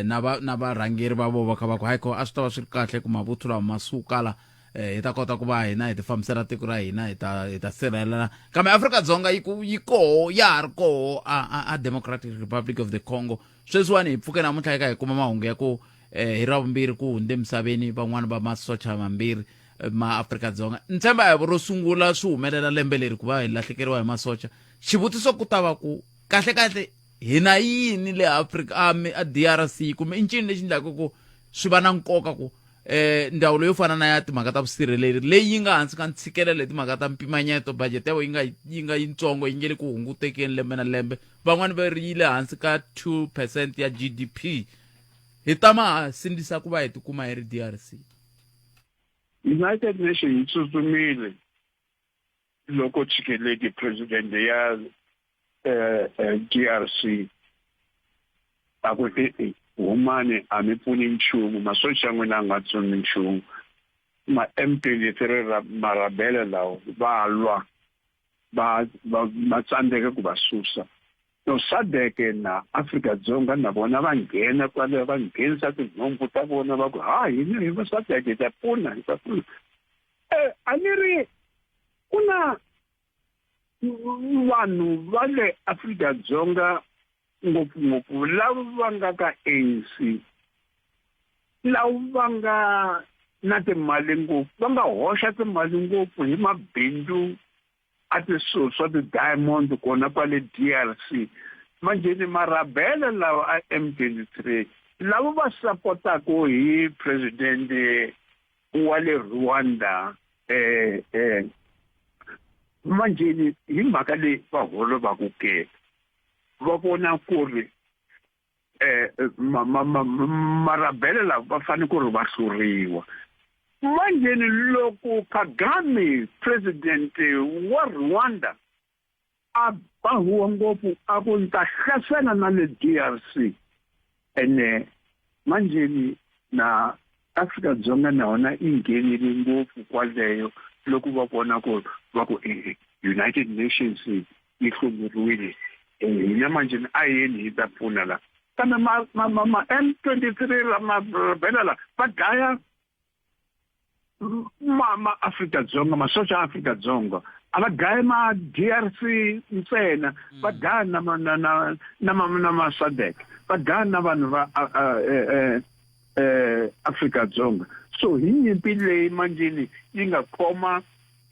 na va na varhangeri va vo va kha va ku hayi ko a swi ta va swi ri kahle ku mavuthu lawa ma suka la hi ta kota ku va hina hi ti fambisela tiko ra hina hi ta hi ta sirhelela. Kambe Afrika-Dzonga yi ku yi koho ya ha ri koho a a Democratic Republic of the Congo. Sweswiwani hi pfuke namuntlha eka hi kuma mahungu ya ku hi Ravumbirhi ku hundze emisaveni van'wani va masocha mambirhi ma Afrika-Dzonga. Ni tshemba a hi ro sungula swi humelela lembe leri ku va hi lahlekeriwa hi masocha. Xivutiso ku ta va ku kahle kahle hi na yini le Afrika a, a DRC kumbe i ncini lexi endlaka ku swi va na nkoka ku ndzawulo yo fana na ya timhaka ta vusirheleri leyi yi nga hansi ka ntshikelelo hi timhaka ta mpimanyeto, budget ya yi nga yi nga yitsongo yi nge le ku hungutekeni lembe na lembe, van'wani va ri yi le hansi ka 2% ya GDP, hi tama ha sindzisa ku va hi tikuma hi ri DRC? United Nations yi tsutsumile loko Tshisekedi president ya DRC a ku e-e humani a mi pfuni nchumu, masocha ya n'wina a nga pfuni nchumu, ma M23 marabele lawa va lwa va va va tsandzeka ku va susa. No SADC na Afrika-Dzonga na vona va nghena kwale va nghenisa tinhumbu ta vona va ku ha hina hi va SADC hi ta pfuna hi ta pfuna. A ni ri ku na Vanhu va le Afrika-Dzonga ngopfungopfu lava va nga ka ANC lava va nga na timali ngopfu va nga hoxa timali ngopfu hi mabindzu a ti swa ti-diamond kona kwale DRC. Manjheni marabele lawa a M23 lava va sapotaku hi president wa le Rwanda manjheni hi mhaka leyi va holovaku ke va vona ku ri marabele lava va fanele ku ri va hluriwa. Manjheni loko Kagame president wa Rwanda a ba huwa ngopfu a ku ni ta hlasela na le DRC, ene manjheni na Afrika-Dzonga na yona yi nghenile ngopfu kwaleyo loko va vona ku va ku United Nations yi hlongoriwile, hina manjheni a yeni hi ta pfuna la. Kambe ma M23 lama rebela la va dlaya ma Afrika-Dzonga, masocha ya Afrika-Dzonga a va dlayi ma DRC ntsena, va dlaya na ma na na na ma na ma SADC, va dlaya na vanhu va Afrika-Dzonga. So hi nyimpi leyi manjheni yi nga khoma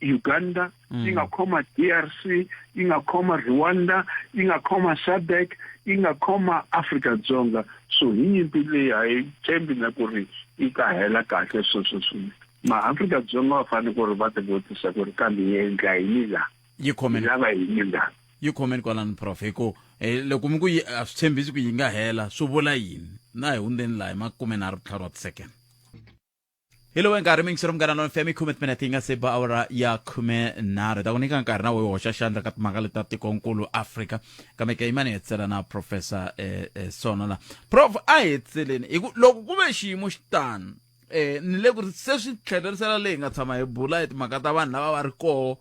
Uganda, yi nga khoma DRC, yi nga khoma Rwanda, yi nga khoma SADC, yi nga khoma Afrika-Dzonga. So hi nyimpi leyi a hi tshembi na ku ri yi ta hela kahle. Sweswo swi ma Afrika-Dzonga va fanele ku ri va ti vutisa ku ri kambe hi endla yini la, yi khomeni, lava yini la. Yi khomeni kwalano, prof, hi ku loko mi ku yi a swi tshembisi ku yi nga hela, swi vula yini? Na hi hundzeni laha hi 35 wa tisekende. Hi lowu nkarhi mingisero Munghana Lon FM, 10 timinete yi nga se ba awara ya 13. Ta ku nyika nkarhi na wo hoxa xandla ka timhaka leti ta tikonkulu Afrika, kambe ke yimani hetisela na professor Sono la. Prof, a hi hetiseleni hi ku loko ku ve xiyimo xi tano, ni le ku ri se swi tlhelerisela leyi nga tshama hi bula hi timhaka ta vanhu lava va ri koho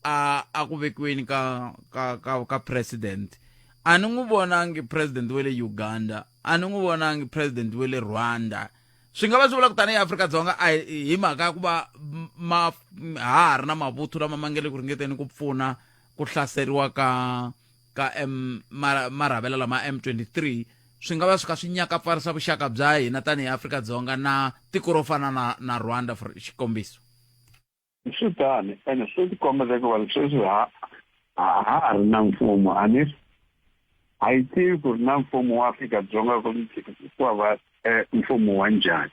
a ku vekiweni ka president. A ni n'wi vonangi president wa le Uganda, a ni n'wi vonangi president wa le Rwanda. Swi nga va swi vula ku tanihi Afrika-Dzonga a hi mhaka ya ku va ma ha ha ri na mavuthu lama ma nge le ku ringeteni ku pfuna ku hlaseriwa ka M marhavela lama M23, swi nga va swi kha swi nyakapfarisa vuxaka bya hina tanihi Afrika-Dzonga na tiko ro fana na Rwanda, for xikombiso? Swi tani, ene swi tikomba leswaku sweswi ha ha ri na mfumo, a ni a yi tivi ku ri na mfumo wa Afrika-Dzonga ku va mfumo wa njhani,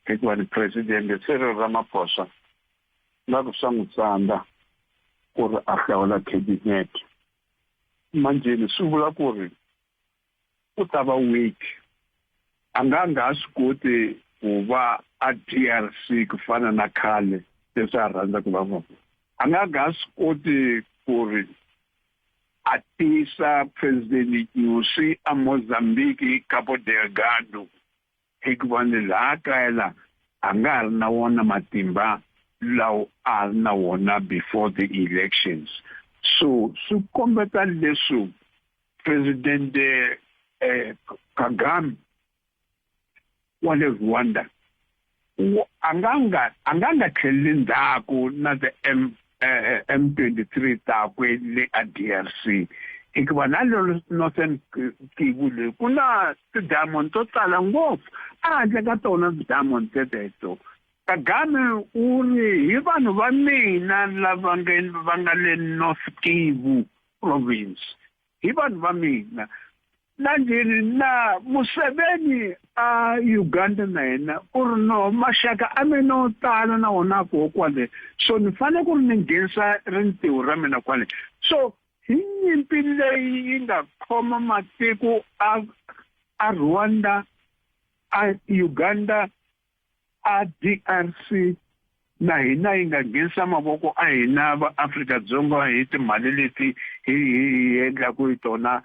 hikuva ni president Cyril Ramaphosa nga ku swa n'wi tsandza ku ri a hlawula cabinet. Manjheni swi vula ku ri u ta va weak, a nga swi koti ku va a DRC ku fana na khale leswi a rhandza ku va vona, a nga swi koti ku ri a tisa president Nyusi a Mozambique, Cabo Delgado, hikuva ni laha kaya la a nga ha ri na wona matimba lawa a ri na wona before the elections. So swi kombeta leswi president Kagame wa le Rwanda a nga tlheleli ndzhaku na the M23 takwe le a DRC, hikuva na le Northern Kivu leyi ku na ti-diamond to tala ngopfu, a handle ka tona ti-diamond teteto. Kagame u ri hi vanhu va mina lava va nga le North Kivu province, hi vanhu va mina. Nanjheni na Museveni a Uganda na yena u ri no maxaka a mina yo tala na wona koho kwale, so ni fanele ku ri ni nghenisa rintiho ra mina kwale. So hi nyimpi leyi yi nga khoma matiko a Rwanda, a Uganda, a DRC, na hina yi nga nghenisa mavoko a hina va Afrika-Dzonga hi timali leti hi endlaku hi tona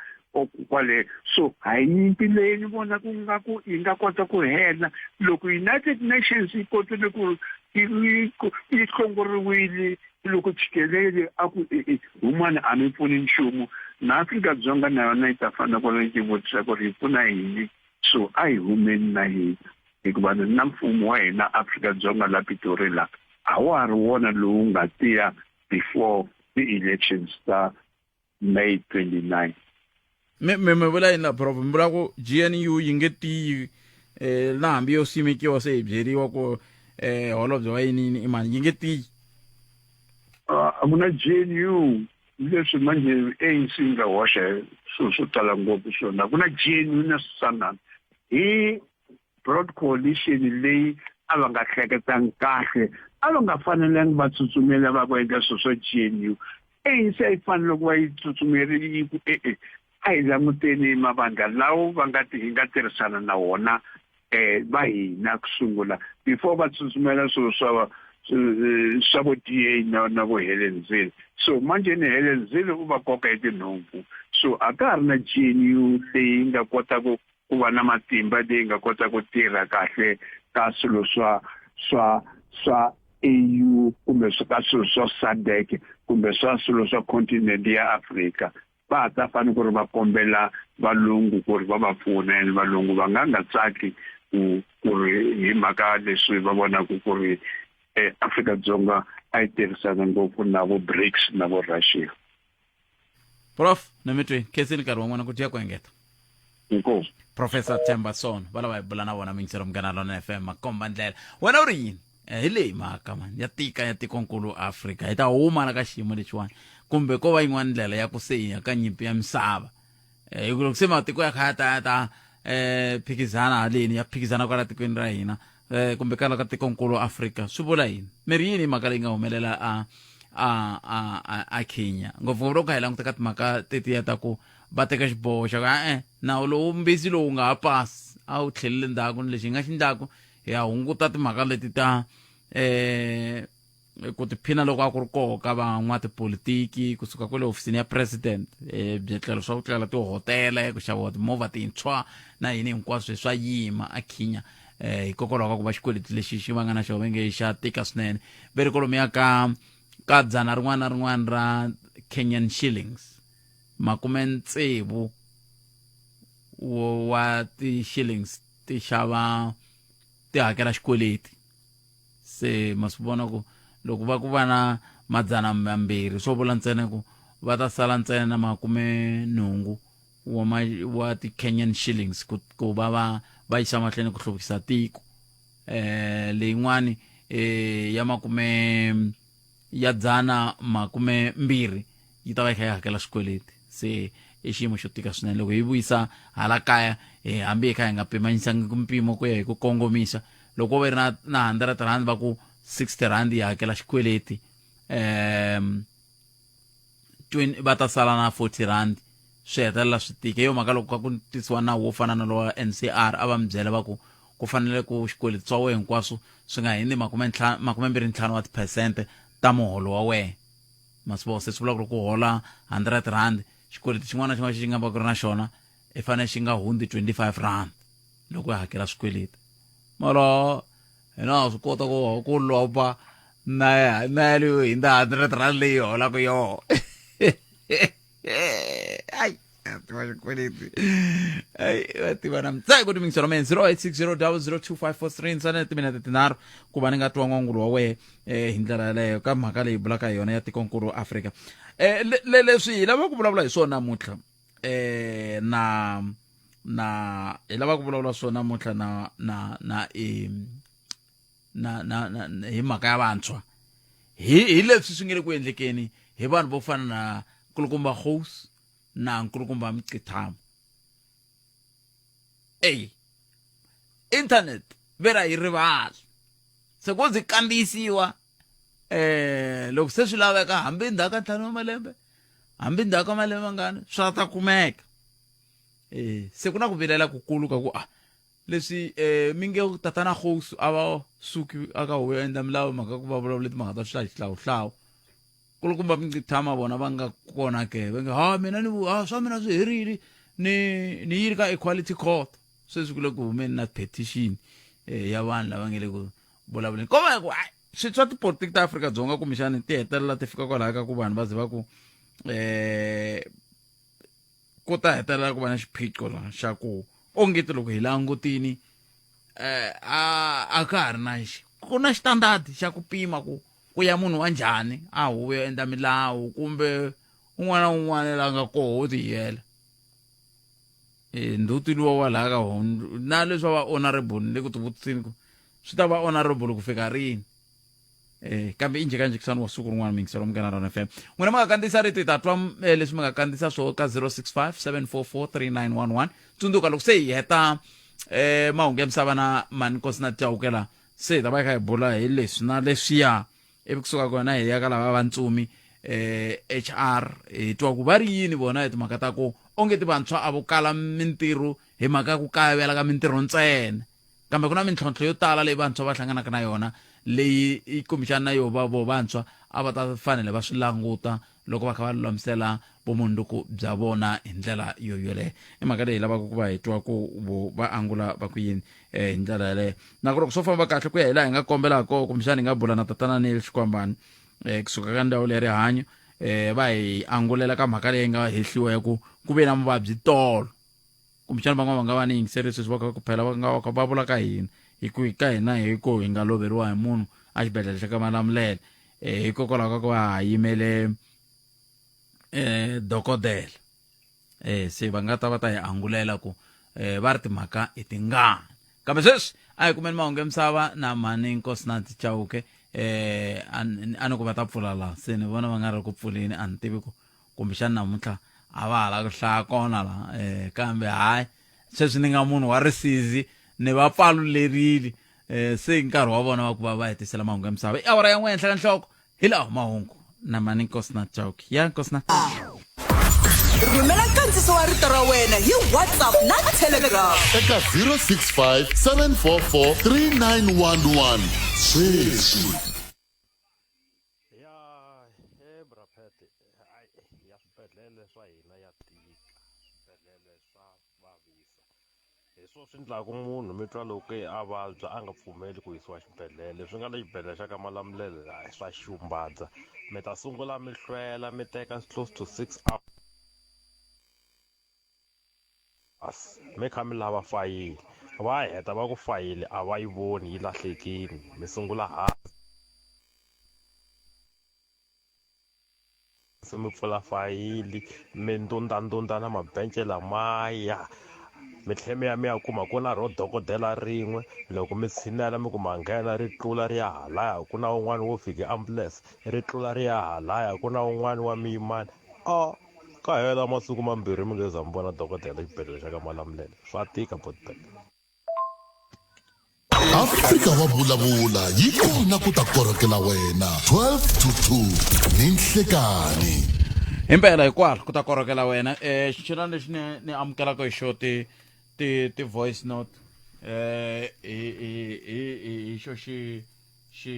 kwale. So hayi nyimpi leyi ni vona ku nga ku yi nga kota ku hela loko United Nations yi kotile ku yi hlongoriwile, loko Tshikelele a ku humani a mi pfuni nchumu, na Afrika-Dzonga na yona yi ta fanele ku ri yi vutisa ku ri yi pfuna yini. So a hi humeni na hina, hikuva na mfumo wa hina Afrika-Dzonga la Pitori la a wa ha ri wona lowu nga tiya before. ti-elections ta May 29. Mi mi mi vula yini la prof mi vula ku GNU yi nge tiyi eh na hambi yo simekiwa se hi byeriwa ku eh holobye wa yini yini i mani yi nge tiyi a ku na GNU leswi manje ANC yi nga hoxa swilo swo tala ngopfu swona a ku na GNU na swisanana hi broad coalition leyi a va nga hleketangi kahle a va nga fanelangi va tsutsumela va ku endla swilo swa GNU ANC a yi fanele ku va yi tsutsumerile yi ku e-e a hi languteni mavandla lawo va nga ti hi nga tirhisana na wona um va hina ku sungula before va tsutsumela swilo swa swa vo DA na na vo Helen Zille so manje ni Helen Zille u va koka hi tinhompfu so a ka ha ri na GNU leyi nga kota ku ku va na matimba leyi nga kota ku tirha kahle ka swilo swa swa swa AU kumbe swa ka swilo swa SADC kumbe swa swilo swa continent ya Afrika va ha ta fanele ku ri va kombela valungu ku ri va va pfuna and valungu va nga nga tsaki ku ku ri hi mhaka leswi va vonaka ku ri eh, Afrika-Dzonga a yi tirhisana ngopfu na vo BRICS na vo Russia prof na mi twi khensini nkarhi wan'wana ku dya ku engeta inkomu professor Themba Sono va lava hi bula na vona mingisero munghana lona FM makomba ndlela wena u ri yini Eh, hi leyi mhaka man ya tika ya tikonkulu Afrika hi ta huma la ka xiyimo lexiwani kumbe ko va yin'wana ndlela ya ku se hi ya ka nyimpi ya misava Eh, hi ku loko se matiko ya kha ya ta ya ta eh phikizana haleni ya phikizana kwala tikweni ra hina eh kumbe kala ka tikonkulu Afrika swi vula yini mi ri yini mhaka leyi nga humelela a a a a, a Kenya ngopfungopfu loko hi languta ka timhaka tetiya ta ku va teka xiboho xa ku e-e nawu lowu mbisi lowu nga ha pasi a wu tlhelele ndzhaku ni lexi hi nga xi ndlaku hi ya hunguta timhaka leti ta eh ku tiphina loko a ku ri koho ka van'watipolitiki kusuka kwale hofisini ya president eh, byetlelo swa ku tlela tihotele ku xaviwa timovha tintshwa na yini hinkwaswo swa yima a khinya eh, hikokwalaho ka ku va xikweleti lexi xi va nga na xona va nge xa tika swinene ve ri kolomiya ka ka dzana rin'wana na rin'wana ra kenyan shillings makume tsevu wa ti-shillings ti xava ti hakela xikweleti se ma swi vona ku loko va ku va na madzana mambirhi swo vula ntsena ku va ta sala ntsena na makume nhungu wa ma wa ti-kenyan shillings ku ku va va va yisa mahlweni ku hluvukisa tiko eh leyin'wani eh ya makume ya dzana makume mbirhi yi ta va yi kha yi hakela swikweleti se i xiyimo xo tika swinene loko hi vuyisa hala kaya eh, hambi hi kha hi nga pimanyisangi mpimo ku ya hi ku kongomisa loko va ri na na 100 rand va ku 60 rand yi hakela xikweleti um 20 va ta sala na 40 rand swi hetelela swi tika yo mhaka loko ka ku tisiwa nawu wo fana na lowa NCR a va mi byela va ku ku fanele ku xikweleti swa wena hinkwaswo swi nga hindzi makumembirhi ntlhanu wa tiphesente ta muholo wa wena masivo se swi vula ku ri ku hola 100 rand xikweleti xin'wana na xin'wana xi nga va ku ri na xona i fanele xi nga hundzi 25 rand loko i hakela swikweleti mara hina ha swi kota ku ku lomba na na yaleyo hindza 100 rand leyi holaka yoho ai tiva xikweleti ai va tiva na mitsako timingiselo me 0860002543 ntsena timinete tinharhu ku va ni nga twa n'wangulo wa wehe eh, hi ndlela yaleyo ka mhaka leyi bulaka hi yona ya tikonkulu afrika eh, leswi hi lava ku vulavula hi swona namuntlha eh, na na hi lava ku vulavula swona namuntlha na na na e, na na, na hi mhaka ya vantshwa hi hi leswi swi nge le ku endlekeni hi vanhu vo fana na nkulukumba Gous na nkulukumba Mqithamo ey internet vera yi rivala se ko byi kandziyisiwa eh loko se swi laveka hambi ndzhaku ka ntlhanu wa malembe hambi ndzhaku ka malembe mangani swa ta kumeka eh se ku na ku vilela kukulu ka ku a leswi eh mi nge tatana Gous a va suki aka huvo yo endla milawu mhaka ku va vulavula timhaka ta swihlawuhlawu kulukumba Mqithama vona va nga kona ke va nge ha mina ni ha swa mina swi herile ni ni yiri ka equality court sweswi ku le ku humeni na petition eh, ya vanhu lava nge le ku vulavuleni ko va ku swi swa tipolitiki ta Afrika-Dzonga kumbexani ti hetelela ti fika kwalaho ka ku vanhu va ze va ku eh ku ta hetelela ku va na xiphiqo la xa ku ongeti loko hi langutini eh a a ka ha ri na ku na xitandadi xa ku pima ku ku ya munhu wa njhani a huvo yo endla milawu kumbe un'wana na un'wana la nga koho wo tiyela e ndzhuti luwa wa laha ka hon na leswi va honorable ni le ku tivutiseni ku swi ta va honorable ku fika rini eh kambe i njhekanjhekisano wa siku rin'wana miyingiselo munghana rona fm n'wina mi nga kandziyisa rito hi ta twa eh, leswi mi nga kandziyisa swo ka 065 744 3911 tsundzuka loko se hi heta eh mahungu ya misava na manikosi na chawukela se hi ta va hi kha hi bula hi leswi na leswiya ivi kusuka kona hi ya ka lava va ntsumi eh HR hi twa ku va ri yini vona hi timhaka ta ku onge ti vantshwa a vo kala mintirho hi mhaka ya ku kayivela ka mintirho ntsena kambe ku na mintlhontlho yo tala leyi vantshwa va hlanganaka na yona leyi i kumbexana na yo va vo vantshwa a va ta fanele va swi languta loko va kha va lulamisela vumundzuku bya vona hi ndlela yo yoleyo i mhaka leyi lavaka ku va hi twa ku vo va angula va ku yini eh, hi ndlela yaleyo na ku loko swo famba kahle ku ya hi laha hi nga kombela kona kumbexana hi nga bula na tatana Neil Xikwambani eh, kusuka ka ndzawulo ya rihanyo eh, va hi angulela ka mhaka leyi nga hehliwa ya ku ku ve na muvabyi tolo kumbexana van'wana va nga va ni yingiseri sweswi va kha ku phela va nga va va vula ka hina hi ku ka hina hi ku hi nga loveriwa hi munhu a xibedhlele xa ka Malamulele eh, hikokwalaho ka ku va ha yimele eh dokodela eh se va nga ta va ta hi angulela ku eh va ri timhaka i tingani kambe sweswi a hi kumeni mahungu ya misava na mhani Nkosinathi Chauke eh a ni ku va ta pfula la se ni vona va nga ri ku pfuleni a ni tivi ku kumbexana namuntlha a va ha la ku hlaya kona la eh kambe hayi sweswi ni nga munhu wa risizi ni va pfalulerile eh se nkarhi wa vona wa ku va va hetisela mahungu ya misava i awara ya n'we henhla ka nhloko hi lawa mahungu na mani nkosina chauke ya nkosina rhumela nkandziso wa rito ra wena hi whatsapp na telegram eka 065 744 3911 sweswi ya he bra Pat hayi ya swibedhlele swa hina ya tika swibedhlele swa vavisa Hi swona swi endlaku munhu mi twa loko a vabya a nga pfumeli ku yisiwa xibedhlele. Leswi nga le xibedhlele xa ka Malamulele hayi swa xumbadza. Mi ta sungula mi hlwela mi teka close to 6 hours mi kha mi lava fayili, va heta va ku fayili a va yi voni yi lahlekile, mi sungula hansi. Se mi pfula fayili mi ndhundhandhunda na mabence lamaya mi tlhela mi ya mi ya kuma ku na ro dokodela rin'we loko mi tshinela mi ku ma nghena ri tlula ri ya halaya ku na un'wana wo fika ambulense ri tlula ri ya halaya ku na un'wana wa muyimani a ka hela masiku mambirhi mi nge za mi vona dokodela xibedhlele xa ka Malamulele swa tika botbet. Afrika wa vulavula yi kona ku ta korhokela wena 12 to 2 ni nhlekani himpela hikwalo ku ta korhokela wena um xin'wana lexi ni ni amukelaka hi xo ti ti ti voice note um hi hi hi hi xo xi xi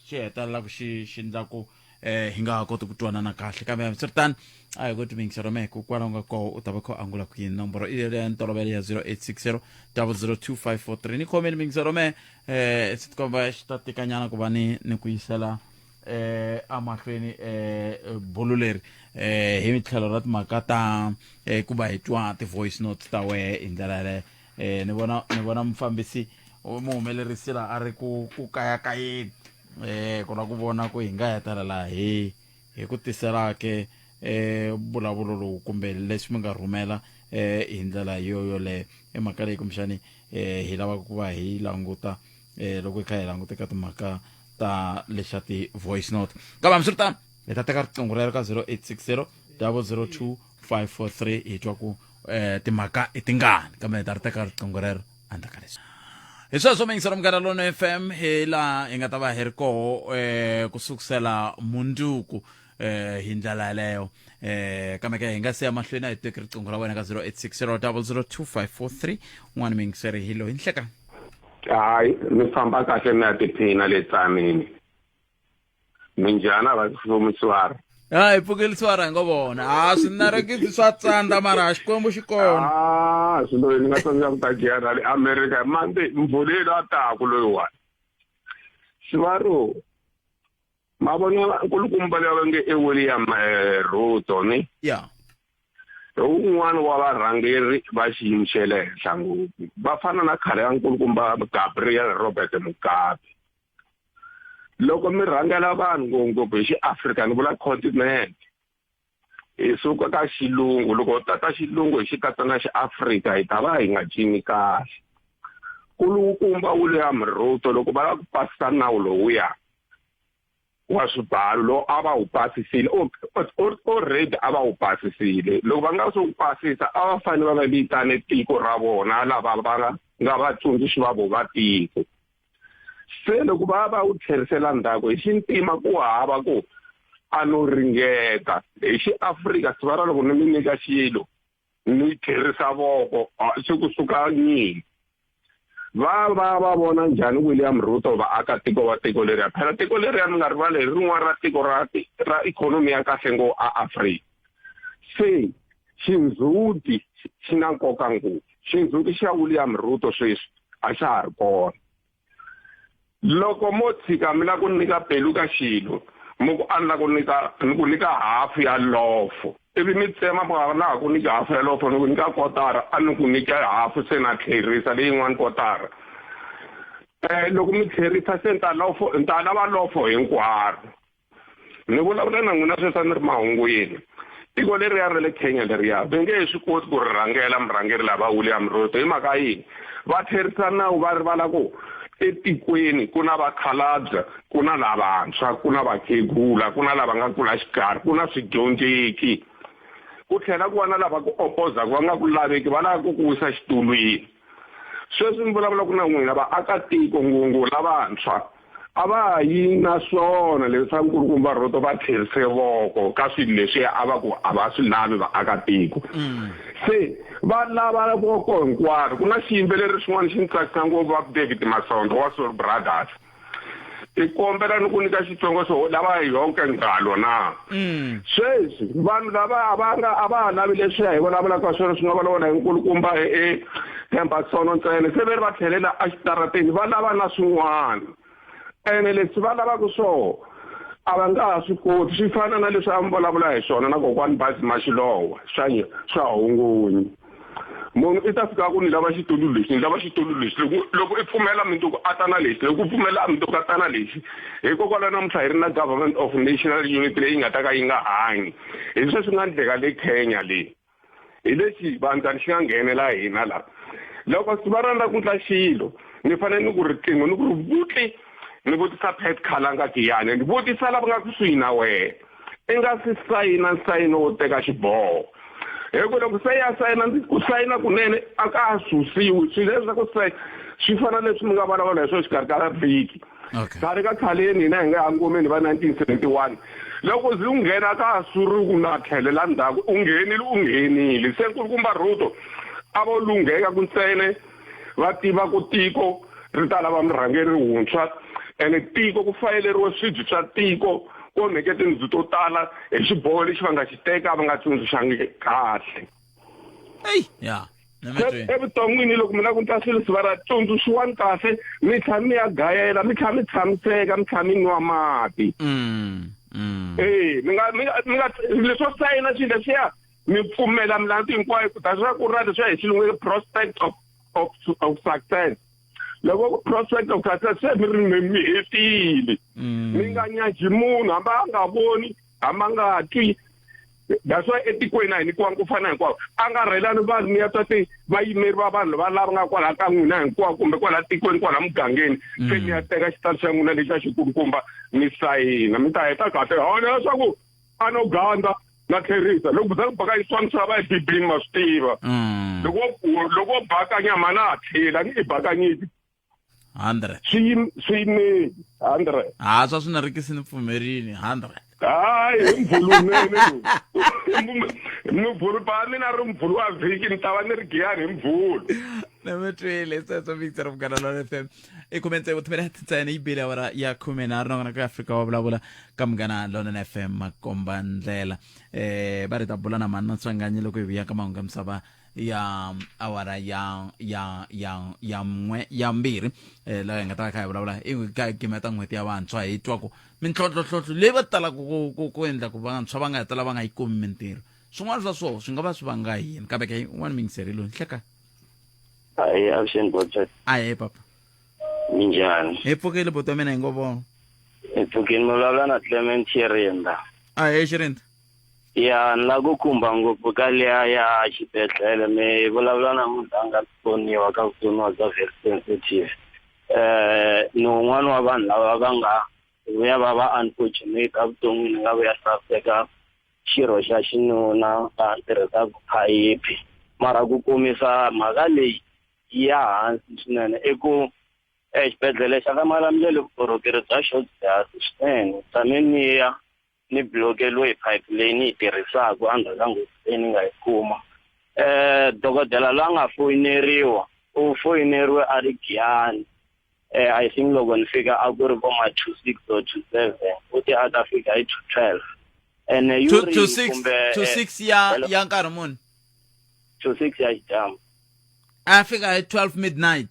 xi hetelelaka xi xi endla ku eh hi nga ha koti ku twanana kahle kambe hambiswiritano a hi koti miyingiselo mehe ku kwala u nga koho u ta va kha u angula ku yini nomboro i ya ntolovelo ya 0860 002543 ni khomeni miyingiselo mehe eh swi tikomba xi ta tikanyana ku va ni ni ku yisela eh amahlweni eh bulu leri eh hi tlhelo ra timhaka ta eh ku va hi twa ti-voice notes ta wehe hi ndlela yaleyo eh ni vona ni vona mufambisi muhumelerisi la a ri ku ku kayakayeni eh ku la ku vona ku hi nga hetelela hi hi ku tisela ke eh mbulavulo lowu kumbe leswi mi nga rhumela eh hi ndlela yo yoleyo i mhaka leyi kumbexani eh hi lavaka ku va hi languta eh loko hi kha hi languta ka timhaka ta lexa ti-voice note kambe hambiswiritano hi ta teka riqingho rero ka 0860 002 543 hi twa ku eh timhaka i tingani kambe hi ta ri teka riqingho rero endzhaku ka leswi hi sweswo mingiselo munghana lono fm hi laha hi nga ta va hi ri koho eh ku sukusela mundzuku eh hi ndlela yaleyo eh kambe ke hi nga siya mahlweni a hi teki riqingho ra wena ka 0860 002543 un'wana mingiseri hi loyi nhlekani hayi mi famba kahle mi ya tiphina le tsanini minjhani a va fumisiwara hayi pfukelisiwara hi ngo vona a swi narekisi swa tsandza mara xikwembu xi kona a swi loyi ni nga tsandzeka ku ta giya ra le amerika mande mvuleli a taku loyiwani sivaro ma vona nkulukumba leyi va nge i william eh, ruto ni ya hi wun'wana wa varhangeri va xiyimo xa le henhla ngopfu va fana na khale ya nkulukumba gabriel robert mugabe. Loko mi rhangela vanhu ngopfungopfu hi xiAfrika ni vula continent hi suka ka xilungu loko ho tata xilungu hi xi katsa na xiAfrika hi ta va hi nga cini kahle. Kulukumba William Ruto loko va lava ku pasisa nawu lowuya wa swibalo lowu a va wu pasisile already a va wu pasisile loko va nga se wu pasisa a va fanele va va vitane tiko ra vona lava va nga vatsundzuxi va vo va tiko. Se loko va va wu tlherisela ndzhaku hi xintima ku hava ku a no ringeta hi xiAfrika siva ra loko ni mi nyika xilo ni tlherisa voko se kusuka nyimpi. Va va va vona njhani William Ruto vaakatiko va tiko leriya? Phela tiko leriya mi nga rivali hi rin'wana ra tiko ra ra ikhonomi ya kahle ngo a Afrika. Se xindzhuti xi na nkoka ngopfu. Xindzhuti xa William Ruto sweswi a xa ha ri kona. Loko mo tshika mi la ku nyika pelu ka xilo, mi ku a ni la ku nyika ni ku nyika hafu ya lofo, ivi mi tsema mi nga na ha ku nyika hafu ya lofo ni ku nyika kotara, a ni ku nyika hafu se na tlherisa leyin'wana kotara. Eh, loko mi tlherisa se ni ta lofo ni ta lava lofo hinkwaro. Ni vulavula na n'wina sweswi a ni ri mahungwini. Tiko leriya ra le Kenya leriya va nge he swi koti ku ri rhangela murhangeri lava William Ruto hi mhaka yini? Va tlherisa nawu va rivala ku etikweni ku na vakhalabya, ku na lavantshwa, ku na vakhegula, ku na lava nga kula xikarhi, ku na swidyondzeki. Ku tlhela ku va na lava ku opozaka va nga ku laveki va lava ku ku wisa xitulwini. Sweswi ni vulavulaka na n'wina vaakatiko ngopfungopfu lavantshwa a va ha yi na swona leswi swa nkulukumba Ruto va tlherise voko ka swilo leswiya a va ku a va swi lavi vaakatiko mm. se va lava voko hinkwaro ku na xiyimbeleri xin'wana xi ni tsakisa ngopfu va David Masondo wa Soul Brothers i kombela ni ku nyika xitsongo xo lava yonke ngalo na mm. sweswi vanhu lava a va nga a va ha lavi leswiya hi vulavulaka swona swi nga vulavula hi nkulukumba e Themba Sono ntsena se ve ri va tlhelela exitarateni va lava na swin'wana ene leswi va lavaka swona a va nga ha swi koti swi fana na leswi a mi vulavula hi swona na kokwani Bazi Mashilowa swa swa hongonyi munhu i ta fika ku ni lava xitulu lexi ni lava xitulu lexi loko loko i pfumela mundzuku a ta na lexi loko u pfumela mundzuku a ta na lexi hikokwalaho namuntlha hi ri na government of national unity leyi nga ta ka yi nga hanyi hi sweswi nga ndleka le Kenya leyi hi lexi vandzani xi nga nghenela hina la loko va rhandza ku ndla xilo ni fanele ni ku riqingho ni ku ri vutli ni vutisa Pat Khalanga Giyani ni vutisa lava nga kusuhi na wena i nga si sayina nsayino wo teka xiboho hi ku loko se ya sayina ku sayina kunene a ka ha susiwi swilo leswi swa ku sayina swi fana leswi mi nga vulavula hi swona xikarhi ka vhiki khale ka khaleni hina hi nga ya ngomeni va 1971 loko zi u nghena ka ha suriwi ku na tlhelela ndzhaku u nghenile u nghenile se nkulukumba Ruto a vo lungheka ku ntsene va tiva ku tiko ri ta lava murhangeri wuntshwa ene tiko ku fayeleriwe swibye swa tiko ku onheke tindlu to tala hi xiboho lexi va nga xi teka va nga tsundzuxangi kahle eyi ya evuton'wini loko mi lava ku ndla swilo swi va ra tsundzuxiwani kahle mi tlha mi ya gayela mi tlha mi tshamiseka mi tlha mi nwa mati mm, mm. e mi nga mi nga mi nga leswo sayina swilo leswiya mi pfumela milandzu hinkwayo ku ta swa ku ra leswiya hi xilungu i prospect of of of success loko ku prospect of success se mi ri mi hetile mm. mi nga nyaji munhu hambi a nga voni hambi a nga twi that's why etikweni a hi nyikiwangi ku fana hinkwavo a nga rhelani vanhu mi ya twa ti vayimeri va vanhu va lava nga kwalaha ka n'wina hinkwavo kumbe kwalaha tikweni kwalaha mugangeni se mi ya teka xitalo xa n'wina lexi a xikulukumba mi sayina mi ta heta kahle hona leswaku a no ganda na tlherisa loko za ku bakanyisiwa misava ebibini ma swi tiva mm. loko loko wo bakanya mana ha tlhela ni i bakanyisi 100 swi swi yimeli 100 ha swa swi na rikisi ni pfumerini 100 hayi hi mvulunene mvulu pa mina ri mvulu wa vhiki ni ta va ni ri giyani hi mvulu na mi twile sweswo victor munghana lona fm i khume tsevu timinete ntsena yi bile awara ya khume nharhu nakona ka afrika wa vulavula ka munghana lonene fm makomba ndlela eh va ri ta bula na mani matswanganyi loko hi vuya ka mahungu ya misava ya awara ya ya ya ya n'we ya mbirhi eh laha hi nga ta va kha hi vulavula i ka gimeta n'hweti ya vantshwa hi twa ku mintlhontlhotlhontlho leyi va talaka ku ku ku endla ku vantshwa va nga tala va nga yi kumi mintirho swin'wana swa swona swi nga va swi vanga yini kambe ke un'wana muyingiseri loyi nhleka Ahee, avuxeni Godfrey. Ahee papa. Minjhani? Hi pfukile buti wa mina hi ngo vona. Hi pfukini mi vulavula na Clement Chirinda. Ahee Chirinda. Ya ni lava ku khumba ngopfu ka liya ya xibedhlele mi vulavula na munhu la nga tsoniwa ka vutsoniwa bya very sensitive. Ni wun'wana wa vanhu lava va nga vuya va va unfortunate evuton'wini nga vuya hlaseka xirho xa xinuna va tirhisaka phayiphi mara ku kumisa mhaka leyi ya hansi swinene i ku exibedhlele xa ka Malamulele vukorhokeri bya xo byi hansi swinene tshame ni ya ni blokeriwe hi phayiphi leyi ni yi tirhisaka endzhaku ka nghozi leyi ni nga yi kuma um dokodela loyi a nga foyineriwa u foyineriwe a ri Giyani um I think loko ni fika a ku ri vo ma 2 6 or 2 7 u te a ta fika hi 2 12 ene urine kumbe 2 6 ya ya nkarhi muni 2 6 ya xidyambu a fika hi 12 midnight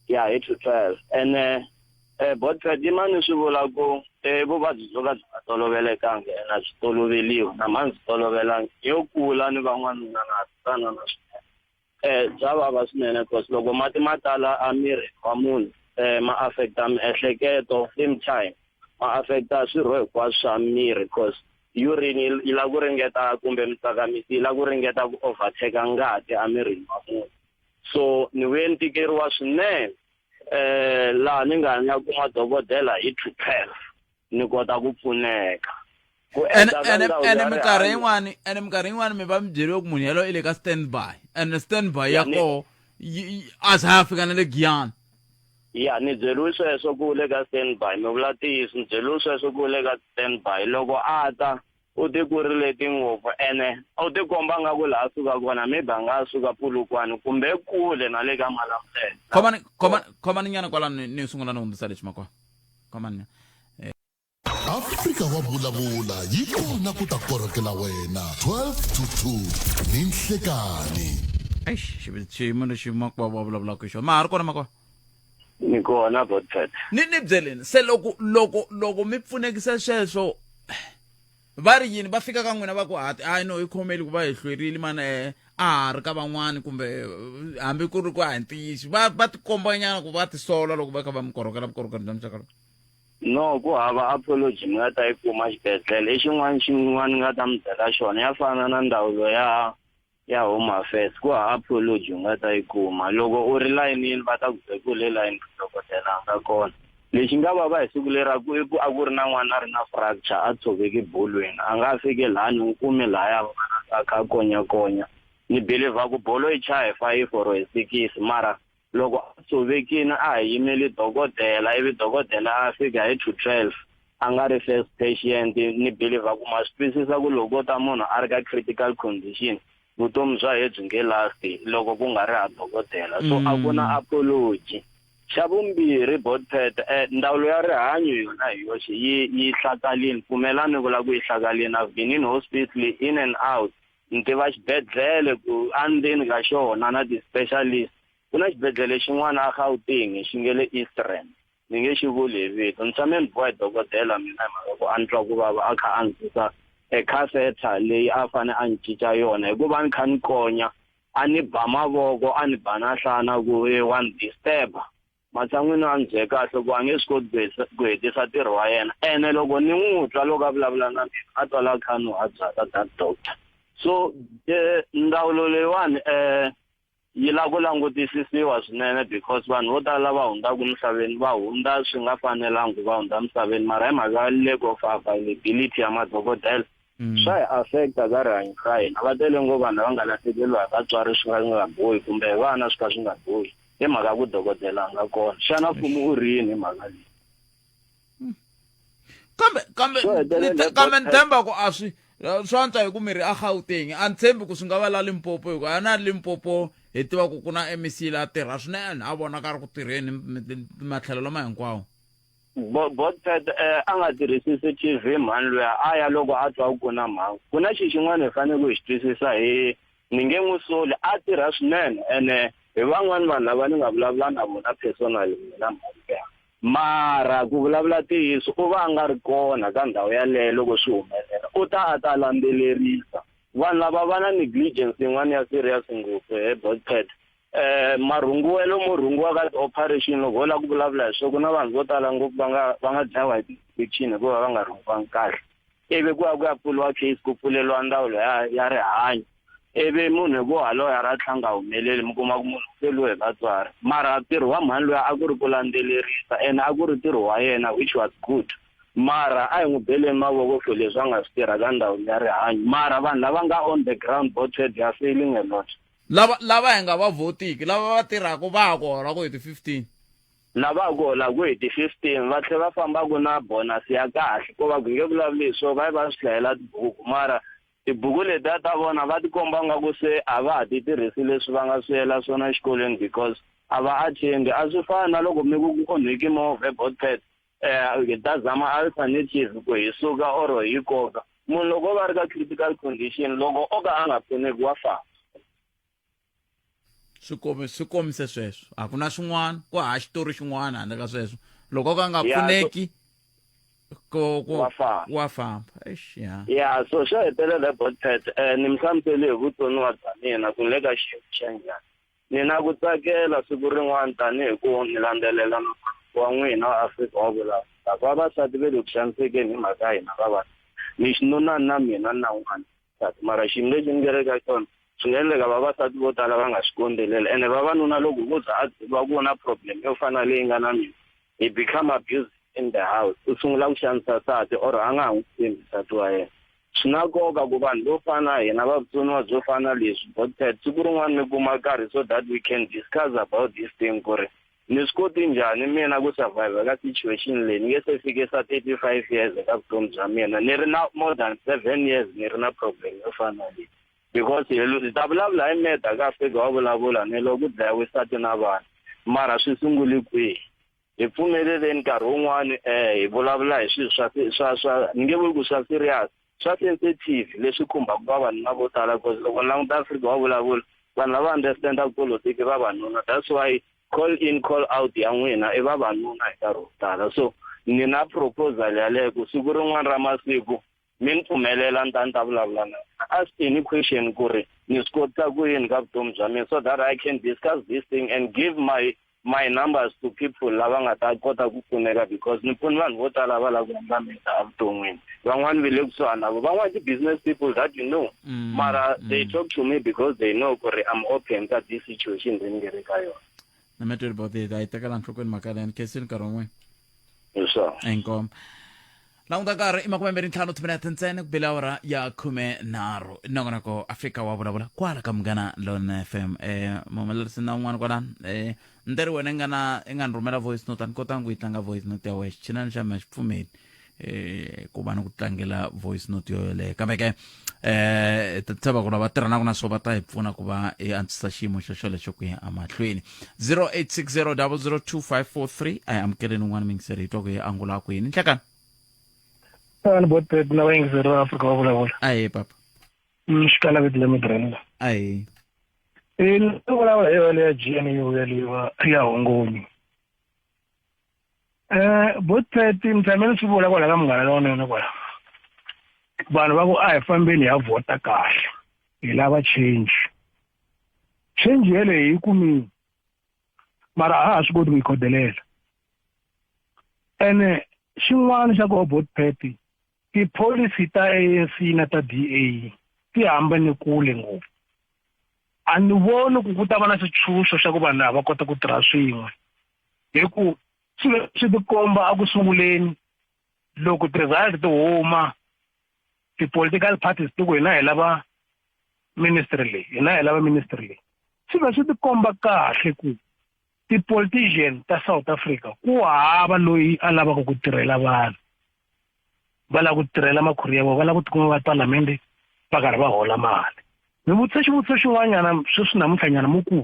ya hi 2 12 ene eh botfed yimani swi vula ku eh vuvabyi byo ka byi nga tolovelekangi ene a byi toloveliwi na mhani byi tolovelangi yo kula ni van'wanuna na tsanana swinene eh bya vava swinene cause loko mati ma tala emirini wa munhu eh ma affecta miehleketo same time ma affecta swirho hinkwaswo swa miri cause urine yi lava ku ringeta kumbe mitsakamisi yi lava ku ringeta ku overtake ngati emirini wa munhu so ni vuye ni tikeriwa swinene eh laha ni nga ya kuma dokodela hi 212 ni kota ku pfuneka ku ene ene ene minkarhi yin'wani ene minkarhi yin'wani mi va mi byeriwe ku munhu yaloye i le ka stand by ene stand by ya koho a za ya fika na le giyani ya ni byeriwe sweswo ku le ka stand by mi vula ntiyiso ni byeriwe sweswo ku le ka stand by loko a ta u ti kurile tingopfu ene u tikomba nga ku laha suka kona maybe a nga suka Polokwane kumbe kule na le ka Malamulele khomani khomani khomani nyana kwalano ni sungula ni hundzisa lexi makwa khomani nyana Afrika wa vulavula yi kona ku ta korhokela wena 12 to 2 ni nhlekani. Eish, xiyimo lexi makwavo wa vulavulaka hi xona ma ha ri kona makwavo ni kona Godfred ni ni byeleni se loko loko loko mi pfunekisa sweswo va ri yini va fika ka n'wina va ku hati hayi no hi khomeli ku va hi hlwerile mani eh, a ha ri ka van'wani kumbe eh, hambi ku ri ku a hi ntiyiso va va tikombanyana ku va tisola loko va kha va mi korhokela vukorhokeri bya muxaka lowu No ku hava apology mi nga ta yi kuma xibedhlele i xin'wana xin'wana ni nga ta mi byela xona ya fana na ndzawulo ya ya home affairs ku hava apology u nga ta yi kuma loko u ri layinini va ta ku byela ku le layini dokodela a nga kona lexi nga vava hi siku leri ku i ku a ku ri na n'wana a ri na fracture a tshoveke bolweni a nga fiki laha ni n'wi kumi lahaya a kha a konyakonya ni believer ku bolo yi chaya hi five or hi six mara Loko a tshovekile a ha yimele dokodela ivi dokodela a fika hi to 12 a nga ri first patient ni believer ku ma swi twisisa ku loko ko ta munhu a ri ka critical condition vutomi bya ye byi nge last loko ku nga ri ha dokodela so a ku na apology xa vumbirhi botpet eh, ndzawulo ya rihanyo yona hi yoxe yi yi hlakalini pfumelani vula ku yi hlakalini i've been in hospital in and out Ni tiva xibedhlele ku endzeni ka xona na ti-specialist ku na xibedhlele xin'wana a Gauteng xi nge le East Rand ni nge xi vuli hi vito ni tshame ni biwa hi dokodela mina hi mhaka ku a ni twa ku vava a kha a ni susa e catheter leyi a fane a ni cinca yona hikuva ni kha ni konya a ni ba mavoko a ni ba na nhlana ku e wa ni disturb-a Matshan'wini a ni byele kahle ku a nge swi koti ku hetisa ntirho wa yena ene loko ni n'wi twa loko a vulavula na mina a twala a kha a nuha byalwa that doctor so ndzawulo leyiwani yi lava ku langutisisiwa swinene because vanhu vo tala lava hundzaka emisaveni va hundza swi nga fanelangi ku va hundza emisaveni mara hi mhaka lack of availability ya madokodela swa hi affect-a ka rihanyo ra hina va tele ngopfu vanhu lava nga lahlekeriwa hi vatswari swi nga bohi kumbe hi vana swi ka swi nga bohi. Hi mhaka ku dokodela a nga kona. Xana mfumo u ri yini hi mhaka leyi? Kambe kambe Xo hetelela ni kambe ni hi tshemba ku a swi swi antswa hi ku mi ri a Gauteng a ni tshembi ku swi nga va la Limpopo hi ku a na Limpopo hi tiva ku ku na MEC la tirha swinene a vonaka a ri ku tirheni matlhelo lama hinkwawo. Botpet eh, a nga tirhisi CCTV mhani luya a ya loko a twa ku na mhangu. Ku na xi xin'wana hi fanele ku hi xi twisisa hi ni nge n'wi soli a tirha swinene ene hi van'wani vanhu lava ni nga vulavula na vona personally mina mhaka mara ku vulavula ntiyiso u va a nga ri kona ka ndhawu yaleyo loko swi humelela u ta a ta landzelerisa vanhu lava va na negligence yin'wana ya serious ngopfu he botpet. Eh marhunguwelo mo rhungiwa ka ti-operation loko ho lava ku vulavula hi swona ku na vanhu vo tala ngopfu va nga va nga dlayiwa hi ti-infection hikuva va nga rhungiwangi kahle ivi ku ya ku ya pfuriwa case ku pfuleriwa ndzawulo ya ya rihanyo ivi munhu hi ku haloya ra tlha nga humeleli mi kuma ku munhu u feliwe hi vatswari mara ntirho wa mhani luya a ku ri ku landzelerisa ene a ku ri ntirho wa yena which was good mara a hi n'wi beleni mavoko for leswi a nga swi tirha ka ndhawu ya rihanyo mara vanhu lava nga on the ground boted they are failing a lot lava lava hi nga va vhotiki lava va tirhaka va ha ku hola ku hi ti-15 lava ku holaka hi ti-15 va tlhela va fambaka na bonus ya kahle ko va ku nge vulavuli hi swona va yi va swi hlayela tibuku mara tibuku letiya ta vona va tikomba nga ku se a va ha ti tirhisi leswi va nga swi yela swona exikolweni because a va attend a swi fani na loko mi ku ku onheki movha ebotpet um hi ta zama alternative ku hi suka or hi koka munhu loko o va ri ka critical condition loko o ka a nga pfuneki wa famba swi komi swi komise sweswo a ku na swin'wana ku hava xitori xin'wana handle ka sweswo loko o ka nga pfuneki ko ko Wa famba. wa famba eish ya ya so xo hetelela botpet um eh, ni mi hlamusele hi vutsoniwa bya mina ku ni le ka xiyimo xa njhani Ni na ku tsakela siku rin'wana tanihi ku ni landzelela wa n'wina wa Afrika wa vulavula. Vavasati ve le ku xanisekeni hi mhaka ya hina vavanuna. Ni xinunani na mina ni na n'wana wansati mara xiyimo lexi ni nge le ka xona swi nga endleka vavasati vo tala va nga swi kondzeleli ene vavanuna loko vo za a tiva ku na problem yo fana na leyi nga na mina he become abusive in the house u sungula ku xanisa nsati or a nga ha n'wi tshembi nsati wa yena swi na nkoka ku vanhu vo fana hina va vutsoniwa byo fana leswi botpet siku rin'wana mi kuma nkarhi so that we can discuss about this thing ku ri ni swi koti njhani mina ku survive ka situation leyi ni nge se fikisa 35 years eka vutomi bya mina ni ri na more than 7 years ni ri na problem yo fana na leyi because hi ta vulavula hi murder ka Afrika wa vulavula ni loko ku dlayiwe nsati na vana mara swi sungule kwihi hi pfumeleleni nkarhi wun'wani um hi vulavula hi swilo swa swa swa ni nge vuli ku swa serious swa sensitive leswi khumbaka vavanuna vo tala because loko ni languta Afrika wa vulavula vanhu lava understandaka politiki vavanuna that's why call in call out ya n'wina i vavanuna hi nkarhi wo tala so ni na proposal yaleyo ku siku rin'wana ra masiku mi ni pfumelela ni ta ni ta vulavula na ask any question ku ri ni swi kotisa ku yini ka vutomi bya mina so that I can discuss this thing and give my my numbers to people lava nga ta kota ku pfuneka because ni pfuni vanhu vo tala va lava ku endla meta evuton'wini van'wani ve le kusuhani na vo van'wani ti-business people that you know mm, mara mm. they talk to me because they know ku ri I'm open ka this situation leyi ni nge ri ka yona na metweli boti hi ta yi tekela nhlokweni mhaka leyi ni khensini nkarhi wun'we hi swona inkomu languta nkarhi i makumembirhi ntlhanu timinete ntsena ku bile awara ya khume nharhu nongonoko afrika wa vulavula kwala ka munghana lon fm eh muhumelerisi na un'wana kwalano eh nderi wena i nga na i nga ni rhumela voice note a ni kotanga ku yi tlanga voice note ya wena xichinani xa mina xi pfumeli eh ku va ni ku tlangela voice note yo yoleyo kambe ke eh ta tshemba ku lava tirhanaka na swona va ta hi pfuna ku va hi antswisa xiyimo xo xolexo ku ya emahlweni 0860002543 a hi amukeleni un'wana mingiseri hi twa ku hi angula ku yini nhlekani Ani botpet na vayingiseri va Afrika va vulavula. Ahe papa. Xikala vito le Midrand. Ahe. Eh ni vulavula hi yona ya GNU yaliwa ya Hongonyi. Eh botpet ni tshame ni swi vula kwala ka munghana lowunene kwala. Vanhu va ku a hi fambeni hi ya vhota kahle. Hi lava change. Change yeleyo hi yi kumile. Mara a ha swi koti ku yi khodelela. Ene xin'wana xa ku botpet tipholisi ta ANC na ta DA ti hambane kule ngopfu. A ni voni ku ku ta va na xitshunxo xa ku vanhu lava va kota ku tirha swin'we hi ku swilo swi tikomba a ku sunguleni loko ti-result ti huma ti-political parties ti ku hina hi lava ministry leyi hina hi lava ministry leyi swi va swi tikomba kahle ku ti-politician ta South Africa ku hava loyi a lavaka ku tirhela vanhu va lava ku tirhela makhuri ya vona va lava ku tikuma va palamende va karhi va hola mali mi vutisa xivutiso xin'wanyana sweswi namuntlhanyana mu ku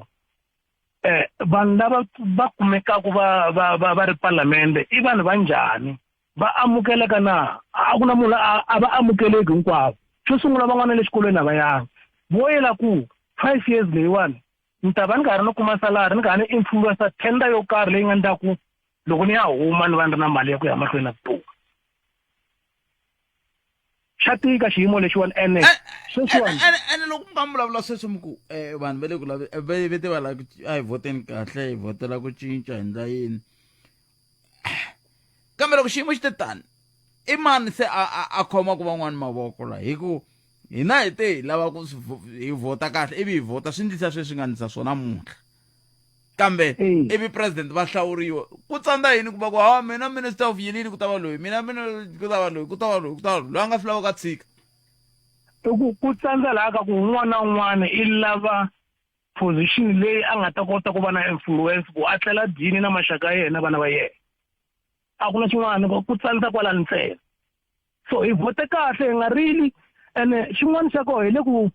eh vanhu lava va kumekaka va va va va ri palamende i vanhu va njhani va amukeleka na a ku na munhu a va amukeleki hinkwavo xo sungula van'wana le xikolweni a va yanga vo yela ku five years leyiwani ni ta va ni karhi ni kuma salary ni karhi ni influencer tender yo karhi leyi nga ndlaku loko ni ya huma ni va ni ri na mali ya ku ya mahlweni na vutomi xa tika xiyimo lexiwani ene eh, Sweswiwani Ene loko mi nga mi vulavula sweswo mi ku um vanhu va le ku lave va te va lava a hi vhoteni kahle hi vhotela ku cinca hi ndla yini kambe loko xiyimo xi te tani i mani se a a a khomaka van'wani mavoko la hi ku hina hi te hi lava ku hi vhota kahle ivi hi vhota swi ndlisa sweswi nga ndlisa swona namuntlha kambe ivi president va hlawuriwa ku tsandza yini ku va ku hawa mina minister of yinini ku ta va loyi mina mina ku ta va loyi ku ta va loyi ku ta va loyi loyi a nga swi lavaka tshika i ku ku tsandza laha ka ku un'wana na un'wana i lava position leyi a nga ta kota ku va na influence ku a tlela dyini na maxaka ya yena vana va yena a ku na xin'wana ku tsandza kwalani ntsena so hi vote kahle hi nga rili ene xin'wana xa kona hi le ku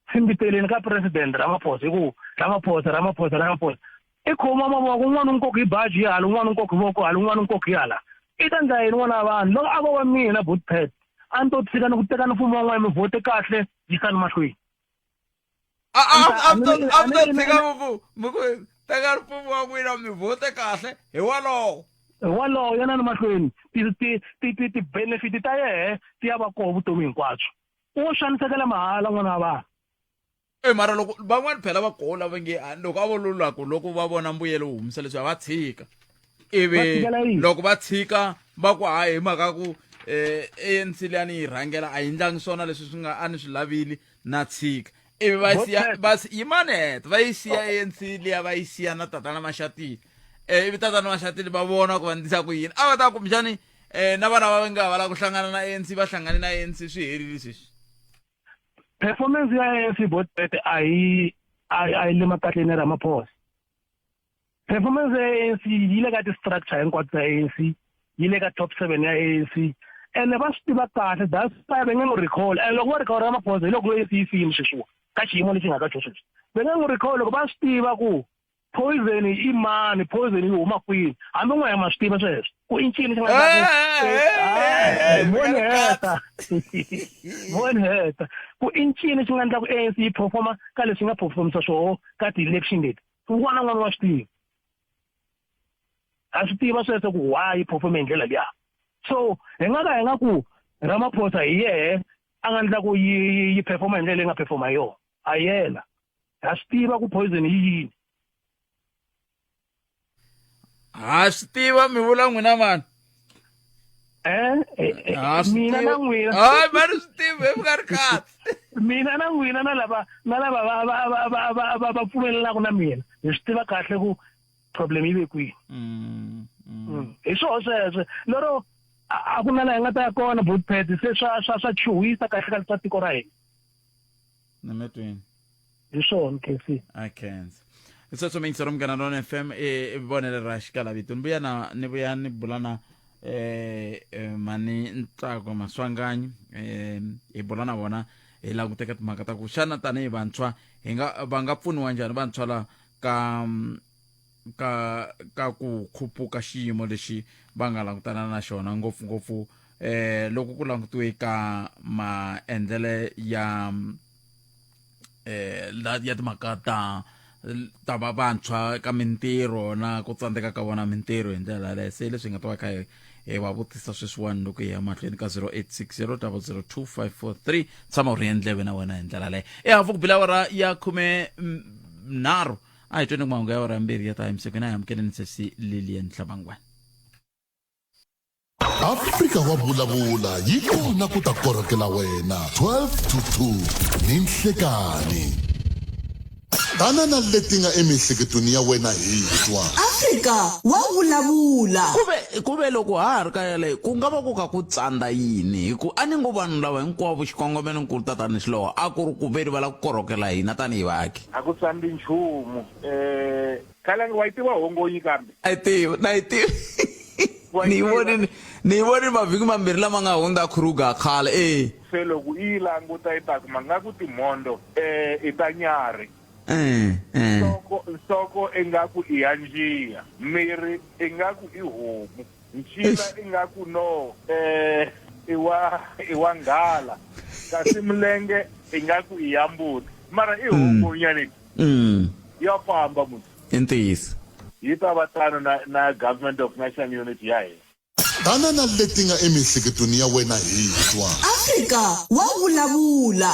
tshimbiteleni ka president Ramaphosa hi ku Ramaphosa Ramaphosa Ramaphosa i khoma mavoko un'wana u nkoka hi baji hi hala un'wana u nkoka hi voko hala un'wana u nkoka hi hala i ta ndla yini n'wana wa vanhu loko a vo va mina botpet a ni to tshika ni ku teka ni mfumo wa n'wana mi vote kahle yisani mahlweni a a a mi to a mi to tshika mi ku mi ku teka mfumo wa n'wina mi vote kahle hi wolowo hi wolowo yana ni mahlweni ti ti ti ti ti-benefit ta yehe ti ya va koho vutomi hinkwabyo u xanisekela mahala n'wana wa vanhu e mara loko van'wani phela va koho lava nge a, loko a vo lulaku loko va vona mbuyelo wu humisa leswi a va tshika Va ivi tshikela yini? loko va tshika va ku hayi hi mhaka ku eh ANC leyi a ni yi rhangela a yi ndlangi swona leswi swi nga a ni swi lavili na tshika ivi va Vo siya Ted. va si- yimani heta va yi siya ANC liya va yi siya na tatana Mashatile eh ivi tatana Mashatile va vona ku va ndlisa ku yini a va ta kumbexani eh na vana va nga va lava ku hlangana na ANC va hlangane na ANC swi herile sweswi performance ya ANC botete a yi a yi le makatleni ya Ramaphosa performance ya ANC yi le ka ti-structure hinkwato ta ANC yi le ka top 7 ya ANC ene va swi tiva kahle that's why va nge n'wi recall and loko va recall Ramaphosa hi loko ANC yi fini sweswiwa ka xiyimo lexi nga ka xo sweswi va nge n'wi recall loko va swi tiva ku poison i mani poison yi huma kwini hambi n'we ma swi tiva sweswo ku i ncini xi nga voni heta voni heta ku i ncini xi nga endla ku ANC yi performa ka leswi nga performisa swoho ka ti-election leti un'wana na un'wana wa swi tiva ha swi tiva sweswo ku why yi performe hi ndlela liya so hi nga ka hi nga ku Ramaphosa hi yehe a nga endla ku yi yi performa hi ndlela leyi nga performa hi yona a yena ha swi tiva ku poison yi yini ha swi tiva mi vula n'wina mani eh, eh, eh mina na n'wina hayi mani swi tivi hi nga ri kahle mina na n'wina na lava na lava va va va va va va va pfumelelaka na mina hi swi tiva kahle ku problem yi ve kwihi mm, mm. mm. hi swoho sweswo lero a ku na laha hi nga ta ya kona botpet se swa swa swa chuhisa kahle kahle swa tiko ra hina nametweni hi swona KC a khensa sweswo miyingisero munghana lona fm i vonelo ra xikalavito ni vuya na ni vuya ni bula na eh, eh mani ntsako maswanganyi eh hi bula na vona hi lava ku teka timhaka ta ku xana tanihi vantshwa hi nga va nga pfuniwa njhani vantshwa la ka ka ka ku khupuka xiyimo lexi va nga langutana na xona ngopfungopfu eh loko ku langutiwe ka maendlele ya eh la ya timhaka ta ta va vantshwa ka mintirho na ku tsandzeka ka vona mintirho hi ndlela yaleyo se leswi hi nga ta va kha hi hi va vutisa sweswiwani loko hi ya mahlweni ka 0860 002543 tshama u ri endleve na wena hi ndlela leyo ehafu ku bila awara ya khume nharhu a hi tweni mahungu ya awara mbirhi ya ta emisikwini a hi amukeleni sesi lilian hlabangwana Afrika wa vulavula yi kona ku ta korhokela wena 12 to 2 ni nhlekani tana na leti nga emiehleketweni ya wena hi twa Afrika wa vulavula kuve kuve loko ha ha ri ka yaleyo ku nga va ku ka ku tsandza yini hi ku a ni ngo vanhu lava hinkwavo xikongomelonkulu tatani xiloho a ku ri ku veri va lava ku korhokela hina tanihi vaaki a ku tsandzi nchumu um Khalangi wa yi tiva hongonyi kambe? A yi tivi, na yi tivi. Wa yi Ni yi tiva? vonile, ni yi vonile mavhiki mambirhi lama nga hundza Kruger khale e. Se loko i yi languta i ta kuma nga ku timhondzo eh i ta nyarhi. Eh, eh. Nhloko nhloko ingaku i ya njiya, miri ingaku i homu. Ncila ingaku no eh i wa i wa nghala kasi milenge ingaku i ya mbuti mara i hongonyani Mm. ya famba munhu I ntiyiso. Yi ta va tano na na government of national unity ya hina. Tana na leti nga emiehleketweni ya wena hi twa. Afrika wa vulavula.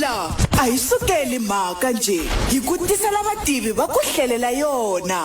La a hi sukeli mhaka njhe hi ku tisela vativi va ku hlelela yona.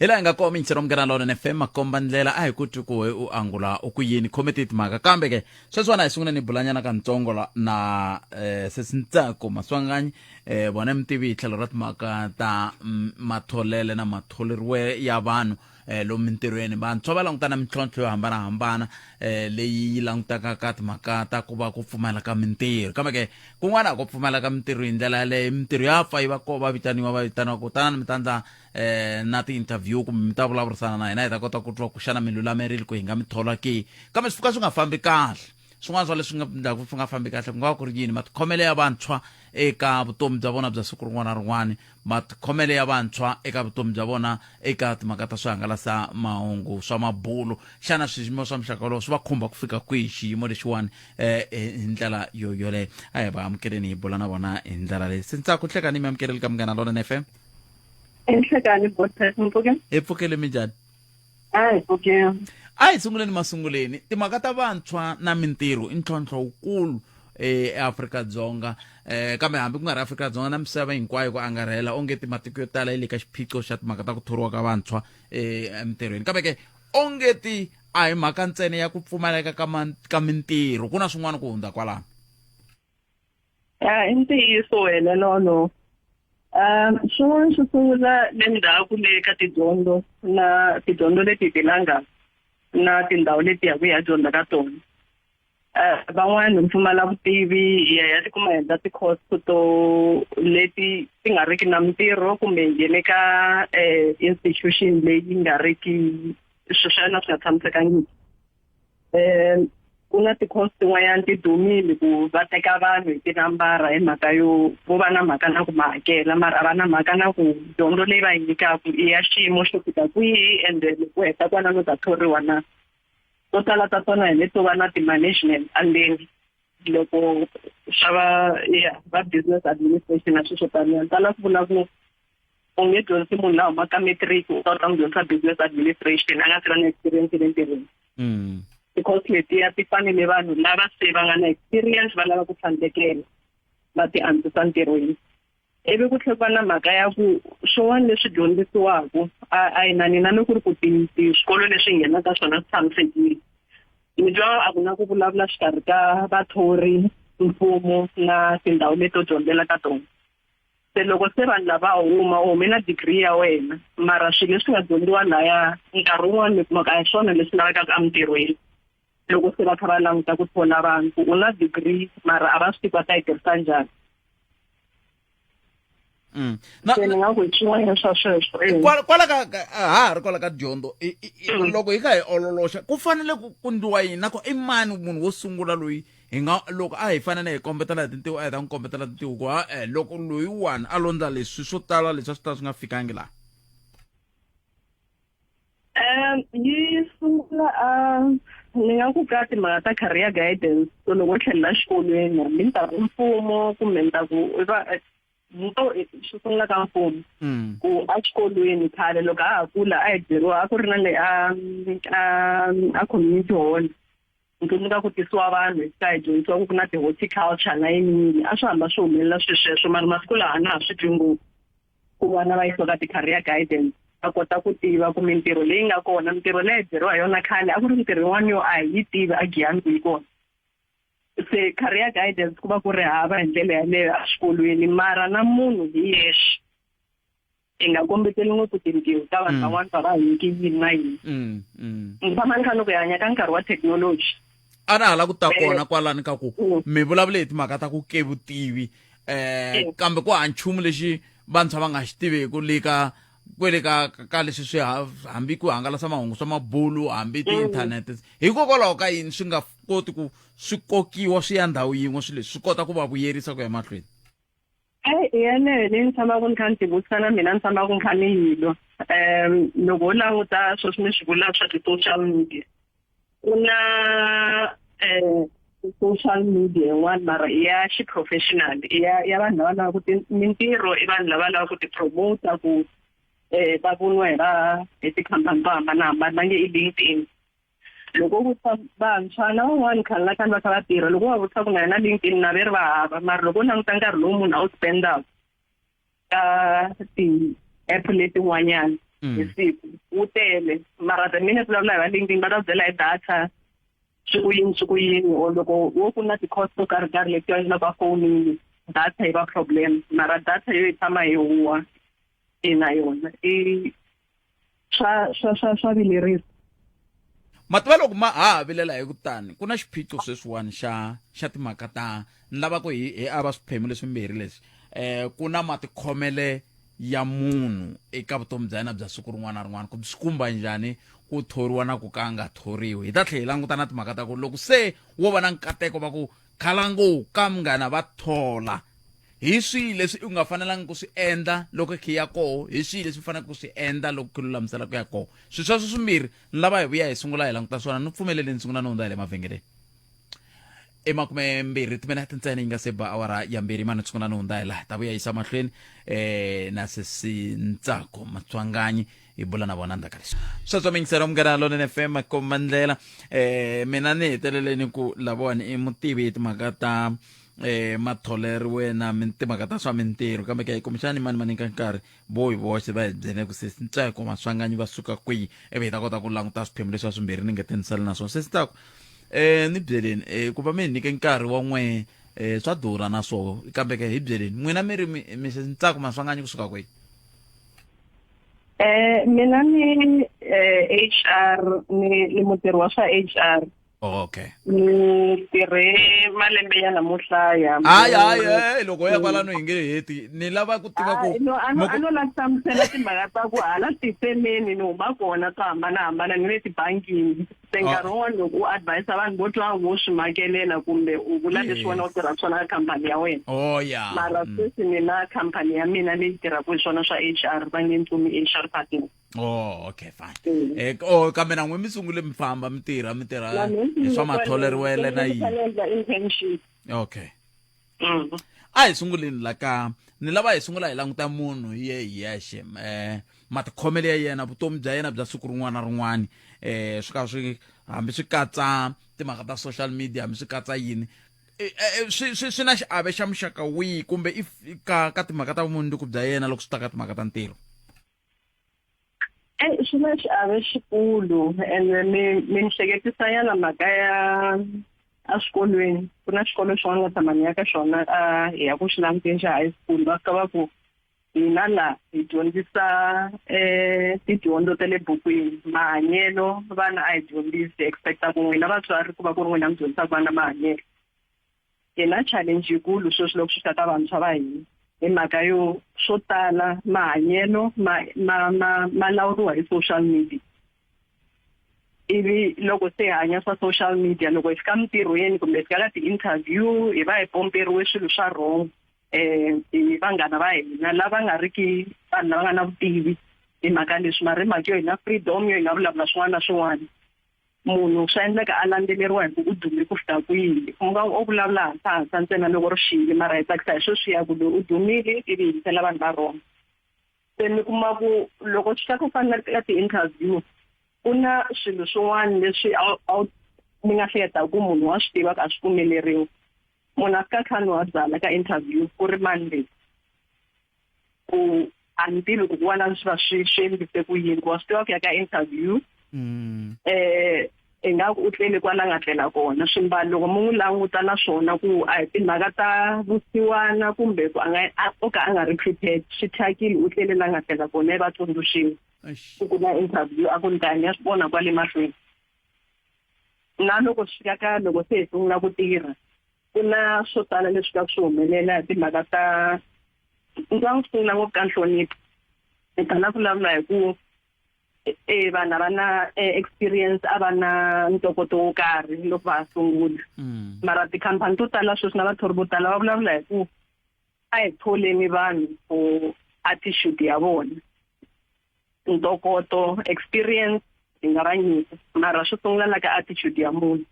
Hi laha hi nga kona minchero munghana lonene fm makomba ndlela a hi ku twi ku we u angula u ku yini khome ti timhaka kambe ke sweswiwani a hi sungule ni bulanyana kantsongo la na eh, sesi ntsako maswanganyi eh, vona mutivi hi tlhelo ra timhaka ta matholele na matholeriwe ya vanhu eh, lomu mintirhweni vantshwa va langutana mintlhontlho yo hambanahambana eh, leyi yi langutaka ka timhaka ta ku va ku pfumala ka mintirho kambe ke kun'wana ku pfumala ka mintirho hi ndlela yaleyo mintirho ya pfa yi va ko va vitaniwa va vitaniwa ku tanani mi ta ndla eh, na ti-interview kumbe mi ta vulavurisana na hina hi ta kota ku twa ku xana mi lulamerile ku hi nga mi thola ke kambe swi fika swi nga fambi kahle swin'wana swa leswi nga endlaku swi nga fambi kahle ku nga va ku ri yini matikhomelo ya vantshwa eka vutomi bya vona bya siku rin'wana na rin'wana matikhomelo ya vantshwa eka vutomi bya vona eka timhaka ta swihangalasa mahungu swa mabulu xana swiyimo swa muxaka wolowo swi va khumba ku fika kwihi xiyimo lexiwani um hi ndlela yo yoleyo a hi va amukeleni hi bula na vona hi ndlela leyi sintsaku hlekani mi amukeleli ka munghana lonene fm Enhlekani Botha mpfuke. Hi pfukele minjhani? A hi pfukeni. A hi sunguleni masunguleni timhaka ta vantshwa na mintirho i ntlhontlho wukulu eAfrika-Dzonga eh kambe hambi ku nga ri Afrika-Dzonga na misava hinkwayo ku angarhela onge ti matiko yo tala yi le ka xiphiqo xa timhaka ta ku thoriwa ka vantshwa eh emintirhweni kambe ke onge ti a hi mhaka ntsena ya ku pfumaleka ka ka mintirho ku na swin'wana ku hundza kwalano Ya i ntiyiso wena lolo. Um swin'wana swi sungula le ndzhaku le ka tidyondzo na tidyondzo leti hi ti langaka na tindhawu leti ya ku ya dyondza ka tona. Van'wani hi pfumala vutivi hi ya hi ya tikuma hi endla ti-course to leti ti nga riki na mintirho kumbe hi nghene ka institution leyi nga riki swilo swa yona swi nga tshamisekangiki. Um ku na ti-course tin'wanyana ti dumile ku va teka vanhu hi tinambara hi mhaka yo vo va na mhaka na ku ma hakela mara a va na mhaka na ku dyondzo leyi va yi nyikaka i ya xiyimo xo fika kwihi ende loko u heta kwalano u ta thoriwa na to tala ta tona hi leto va na ti-management andzeni loko swa va ya va business administration na swilo swo taniya ni tala ku vula ku u nge dyondzisi munhu la humaka matric u ta u ta n'wi dyondzisa business administration a nga se va na experience le ntirhweni because letiya ti fanele vanhu lava se va nga na experience va lava ku tlhandlekela va ti antswisa ntirhweni ivi ku tlhela ku va na mhaka ya ku swin'wana leswi dyondzisiwaka a a yi na nina ni ku ri ku ti swikolo leswi nghenaka swona swi tshamisekile ni twa a ku na ku vulavula xikarhi ka vathori mfumo na tindhawu leto dyondzela ka tona se loko se vanhu lava huma u hume na degree ya wena mara swilo leswi nga dyondziwa laya nkarhi wun'wani mi kumaka a hi swona leswi lavekaka emintirhweni loko se va kha va languta ku thola vanhu ku u na degree mara a va swi tivi va ta yi tirhisa njhani Mm. Na, se ni nga ku hi swin'wana swa sweswo eh. kwala ka ha ha ri kwala ka dyondzo loko hi kha hi ololoxa ku fanele ku ku ndliwa yini nako i mani munhu wo sungula loyi hi nga loko a hi fanele hi kombetela hi tintiho a hi ta n'wi kombetela tintiho ku ha eh, loko loyiwani a londza leswi swo tala leswi a swi ta swi nga fikangi laha Um yi sungula a ni nga ku ka timhaka ta career guidance so loko u tlhelela xikolweni hambi ni ta ku mfumo kumbe ni ta ku va to xo sungula ka mfumo ku exikolweni khale loko a ha kula a hi byeriwa a ku ri na le a a a community hall ni tsundzuka ku tisiwa vanhu hi fika hi dyondzisiwa ku ku na ti-horticulture na yini yini a swi hamba swi humelela swilo sweswo mara masiku lawa a na ha swi twi ngopfu ku vana va yisiwa ka ti-career guidance va kota ku tiva ku mintirho leyi nga kona mintirho leyi byeriwa hi yona khale a ku ri mintirho yin'wana yo a hi yi tivi a giyani ku yi kona se career guidance ku va ku ri hava hi ndlela yaleyo exikolweni mara na munhu hi yexe hi nga kombeteli ngopfu tintiho ta vanhu van'wana va va nyiki yini na yini ni tshama ni kha ni ku hi hanya ka nkarhi wa thekinoloji a na ha la ku ta kona kwalani ka ku mi vulavule hi timhaka ta ku ke vutivi eh kambe ku ha nchumu lexi vantshwa va nga xi tiveku le ka kwele ka ka leswi swi hambi ku hangalasa mahungu swa mabulu hambi ti-internet hikokwalaho ka yini swi nga koti ku swi kokiwa swi ya ndhawu yin'we swilo leswi swi kota ku va vuyerisa ku ya mahlweni Eyi hi yeleyo leyi ni tshamaka ni kha ni tivutisa na mina ni tshamaka ni kha ni yi lwa um loko ho languta sweswi mi swi vulaka swa ti-social media ku na um social media yin'wana mara i ya xiprofessional i ya ya vanhu lava lavaka mintirho i vanhu lava lavaka ku ti-promoter ku um va voniwa hi va hi tikhampani to hambanahambana va nge i LinkedIn. Loko u vutisa vantshwa na van'wani khale na khale va kha va tirha, loko u va vutisa ku na yena LinkedIn na ve ri va hava, mara loko u languta nkarhi lowu munhu a wu spendaka ka ti-app letin'wanyana hi siku wu tele, mara the minute vulavula hi va LinkedIn va ta byela hi data swi ku yini swi ku yini, or loko wo ku na ti-cost to karhi karhi leti endlaka fonini data yi va problem, mara data yo yi tshama yi huwa ina yona i swa swa swa swa vilerisa. Mativa loko ma ha vilela hi ku tani ku na xiphiqo sweswiwani xa xa timhaka ta ni lava ku hi hi ava swiphemu leswimbirhi leswi ku na matikhomele ya munhu eka vutomi bya yena bya siku rin'wana na rin'wana ku swi kumba njhani ku thoriwa na ku ka nga thoriwi. Hi ta tlhela hi languta na timhaka ta ku loko se wo va na nkateko va ku khalango ka munghana va thola, hi swihi leswi u nga fanelangi ku swi endla loko khe ya koho, hi swihi leswi u faneleke ku swi endla loko khe lulamisela ku ya koho. Swilo sweswo swimbirhi ni lava hi vuya hi sungula hi languta swona. Ni pfumeleleni ni sungula ni hundza hi le mavhengeleni i 20 timinete ntsena yi nga se ba awara ya 2 mani sungula ni hundza hi laha ta vuya yisa mahlweni na sesi Ntsako Matswanganyi hi bula na vona ndzhaku ka leswi. Sweswo mingiselo Munghana Lonene FM komba ndlela mina ni heteleleni ku lavawani i mutivi hi timhaka ta matholeriwe na timhaka ta swa mintirho, kambe ke kumbexani mani ma nyika nkarhi vo hi voxe va hi byele ku sesi Ntsako Maswanganyi va suka kwihi, ivi hi ta kota ku languta swiphemu leswi swimbirhi ni nge tinisela na swona. Sesi Ntsako, ni byeleni ku va mi hi nyike nkarhi wa n'we swa durha na swoho, kambe ke hi byeleni n'wina mi ri mi sesi Ntsako Maswanganyi kusuka kwihi? Mina ni HR, ni mutirhi wa swa HR. Oh, okay. Ni tirhe malembe ya lamo hlaya. Hayi, hayi, hayi, loko ya kwalano hi nge heti. Ni lava ku tiva ku No, a no la hlamusela timhaka ta ku hala tifemeni ni huma kona to hambanahambana ni le tibangini. Se nkarhi wun'wani loko u advise vanhu vo twa wo swi makelela kumbe u vula leswi wena u tirhaka swona ka khampani ya wena. Oh, yeah. Mara sweswi ni na khampani ya mina leyi tirhaka hi swona swa HR, va nge Ntsumi HR Partner. Oh, okay, fine. Oh, kambe na n'we mi sungule mi famba mi tirha mi tirha hi swa matholeriwele na yini? Internship. Okay. A hi sunguleni la ka ni lava hi sungula hi languta munhu hi ye hi yexe, matikhomelo ya yena, vutomi bya yena bya siku rin'wana na rin'wana, swi ka swi hambi swi katsa timhaka ta social media, hambi swi katsa yini, swi swi swi na xiave xa muxaka wihi kumbe if ka ka timhaka ta vumundzuku bya yena loko swi ta ka timhaka ta ntirho? Swi na xiave xikulu ene mi mi ni hleketisa nyana mhaka ya eswikolweni. Ku na xikolo xin'wana nga tshama ni ya ka xona, a hi ya ku xi languteni xa high school, va fika va ku hina la hi dyondzisa tidyondzo ta le bukwini, mahanyelo vana a hi dyondzisi, expecta ku n'wina vatswari ku va ku ri n'wina mi dyondzisaka vana mahanyelo. Hi na challenge yikulu sweswi loko swi ta ka vantshwa va hina, hi mhaka yo swo tala mahanyelo ma ma ma ma lawuriwa hi social media. Ivi loko se hi hanya swa social media, loko hi fika mintirhweni kumbe hi fika ka ti-interview, hi va hi pomperiwe swilo swa wrong hi vanghana va hina lava nga ri ki vanhu lava nga na vutivi hi mhaka leswi, mara hi mhaka yo hi na freedom yo hi nga vulavula swin'wana na swin'wana. Munhu swa endleka a landzeleriwa hi ku u dume ku fika kwihi, u nga o vulavula hasahasa ntsena loko ri xile, mara hi tsakisa hi sweswiya ku loyi u dumile ivi hi yingisela vanhu va wrong. Se mi kuma ku loko swi ta ku fana na ka ti-interview, ku na swilo swin'wana leswi a wu mi nga hleketaka ku munhu wa swi tiva ku a swi pfumeleriwi. Munhu a fika a kha a nwa byalwa ka interview ku ri mani leyi, ku a ni tivi ku kwalano swi va swi swi endlise ku yini, ku wa swi tiva ku ya ka interview ingaku u tlele kwala nga tlela kona. Swimbalo loko mi n'wi languta na swona ku a hi timhaka ta vusiwana kumbe ku a nga o ka a nga ri prepared, swi thyakile, u tlele la nga tlela kona, va tsundzuxiwa ku ku na interview, a ku ni ta ni ya swi vona kwale mahlweni. Na loko swi fika ka loko se hi sungula ku tirha, ku na swo tala leswi ka swi humelela hi timhaka ta ndyangu, sungula ngopfu ka nhlonipho. Hi tala vulavula hi ku vanhu a va na experience, a va na ntokoto wo karhi loko va ha sungula, mara tikhampani to tala sweswi na vathori vo tala va vulavula hi ku a hi tholeni vanhu for attitude ya vona, ntokoto, experience hi nga va nyika, mara swo sungula la ka attitude ya munhu.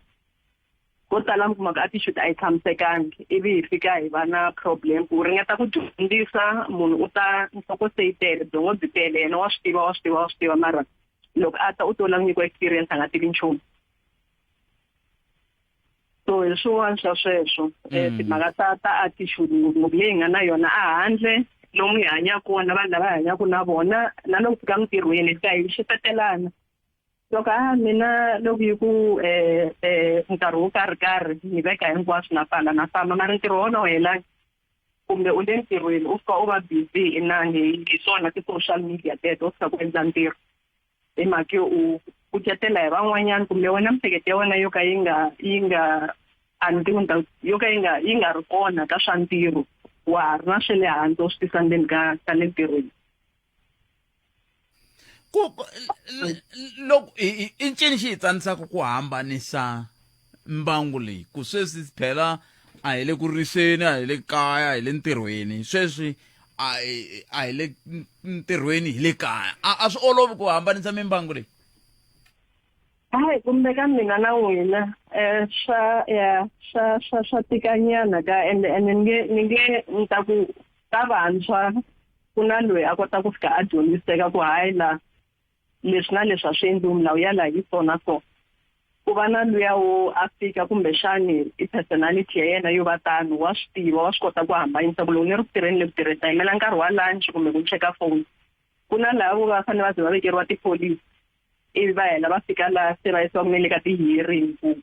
Ko tala mi kuma ku attitude a yi tshamisekangi, ivi hi fika hi va na problem ku ringeta ku dyondzisa munhu, u ta nhloko se yi tele, byongo byi tele, yena wa swi tiva, wa swi tiva, wa swi tiva, mara loko a ta u to lava nyikiwa experience a nga tivi nchumu. hi swin'wana swa sweswo timhaka ta ta attitude ngopfungopfu leyi hi nga na yona a handle lomu hi hanyaka kona vanhu lava hi hanyaka na vona na loko fika mintirhweni hi fika hi xifetelana loko a mina loko yi ku um nkarhi wo karhi karhi ni veka hinkwaswo na pfala na famba mara ntirho wona wu helanga kumbe u le ntirhweni u fika u va busy inani hi swona ti-social media teto u fika ku endla ntirho hi mhaka yo u kucetela hi van'wanyana kumbe wena miehleketo ya wena yo ka yi nga yi nga a ni tivi ni ta yo ka yi nga yi nga ri kona ka swa ntirho wa ha ri na swa le hansi u swi tisa ndzeni ka ka le ntirhweni ku loko i ncini xi hi tsanisaka ku hambanisa mbangu leyi ku sweswi phela a hi le ku riseni a hi le kaya a hi le ntirhweni sweswi a hi a hi le ntirhweni hi le kaya a a swi olovi ku hambanisa mimbangu leyi hayi kumbe ka mina na n'wina um swa ya swa swa swa tikanyana ka ende ende ni nge ni nge ni ta ku ka vantshwa ku na loyi a kota ku fika a dyondziseka ku hayi la leswi na leswi a swi endliwi milawu ya laha yi so na so ku va na luya wo a fika kumbexani i personality ya yena yo va tano wa swi tiva wa swi kota ku hambanyisa ku loko ni ri ku tirheni le ku tirheni ta yimela nkarhi wa lunch kumbe ku cheka phone ku na lava va fanele va ze va vekeriwa tipholisi ivi va hela va fika laha se va yisiwa le ka ti-hearing ku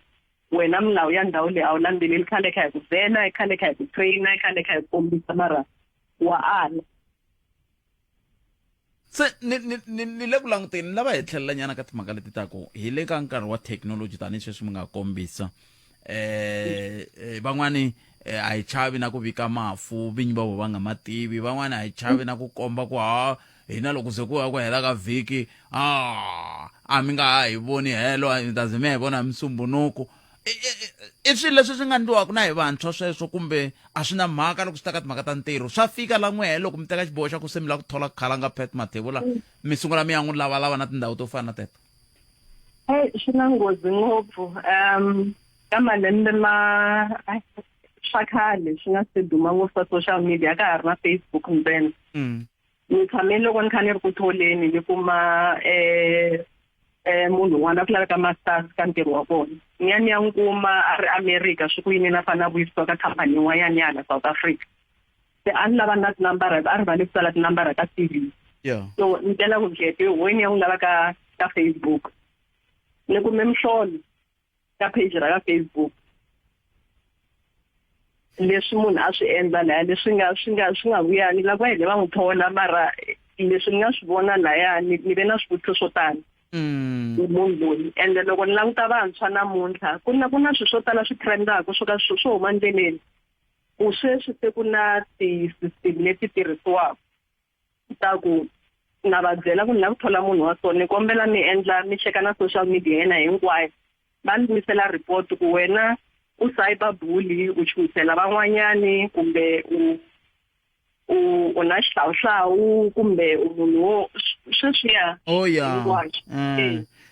wena milawu ya ndhawu leyi a wu landzeleli khale kha hi ku byela khale kha hi ku trainer khale kha hi ku kombisa mara wa ala Se ni ni ni ni le ku languteni ni lava hi tlhelela nyana ka timhaka leti ta ku hi le ka nkarhi wa thekinoloji tanihi sweswi mi nga kombisa eh, eh van'wani eh, a hi chavi na ku vika mafu vinyi va vo va nga ma tivi van'wani a hi chavi na ku komba ku ha hina loko se ku ya ku hela ka vhiki a a mi nga ha hi voni helo mi ta ze mi ya hi vona hi musumbunuku i swilo leswi swi nga ndliwaka na hi vantshwa sweswo kumbe a swi na mhaka loko swi ta ka timhaka ta ntirho swa fika la n'wehe loko mi teka xiboho xa ku se mi lava ku thola khalanga Pat Mathebula mi sungula mi ya n'wi lavalava na tindhawu to fana na teto Hey, swi na nghozi ngopfu um ka malembe ma swa khale swi nga se duma ngopfu swa social media a ka ha ri na Facebook ntsena ni tshame loko ni kha ni ri ku tholeni ni kuma um um munhu un'wana a ku laveka masters ka ntirho wa kona ni ya ni ya n'wi kuma a ri America swi ku yini na fanele a vuyisiwa ka khampani yin'wanyana ya hala South Africa se a ni lava na tinambara a rivale ku tsala tinambara ka C_V so ni tela ku ndlete we ni ya n'wi lava ka ka Facebook ni kume mihlolo ka page ra ka Facebook leswi munhu a swi endla laya leswi nga swi nga swi nga vuyani lava va hele va n'wi thola mara leswi ni nga swi vona laya ni ni ve na swivutiso swo tala hi munhu loyi ende loko ni languta vantshwa namuntlha ku na ku na swilo swo tala swi trendaka swo ka swo huma ndleleni ku sweswi se ku na ti-system leti tirhisiwaka ta ku na va byela ku ni lava ku thola munhu wa so ni kombela mi endla mi cheka na social media yena hinkwayo va ni vuyisela report ku wena u cyber bully u chuhisela van'wanyani kumbe u u u na xihlawuhlawu kumbe u munhu wo sweswiya oh ya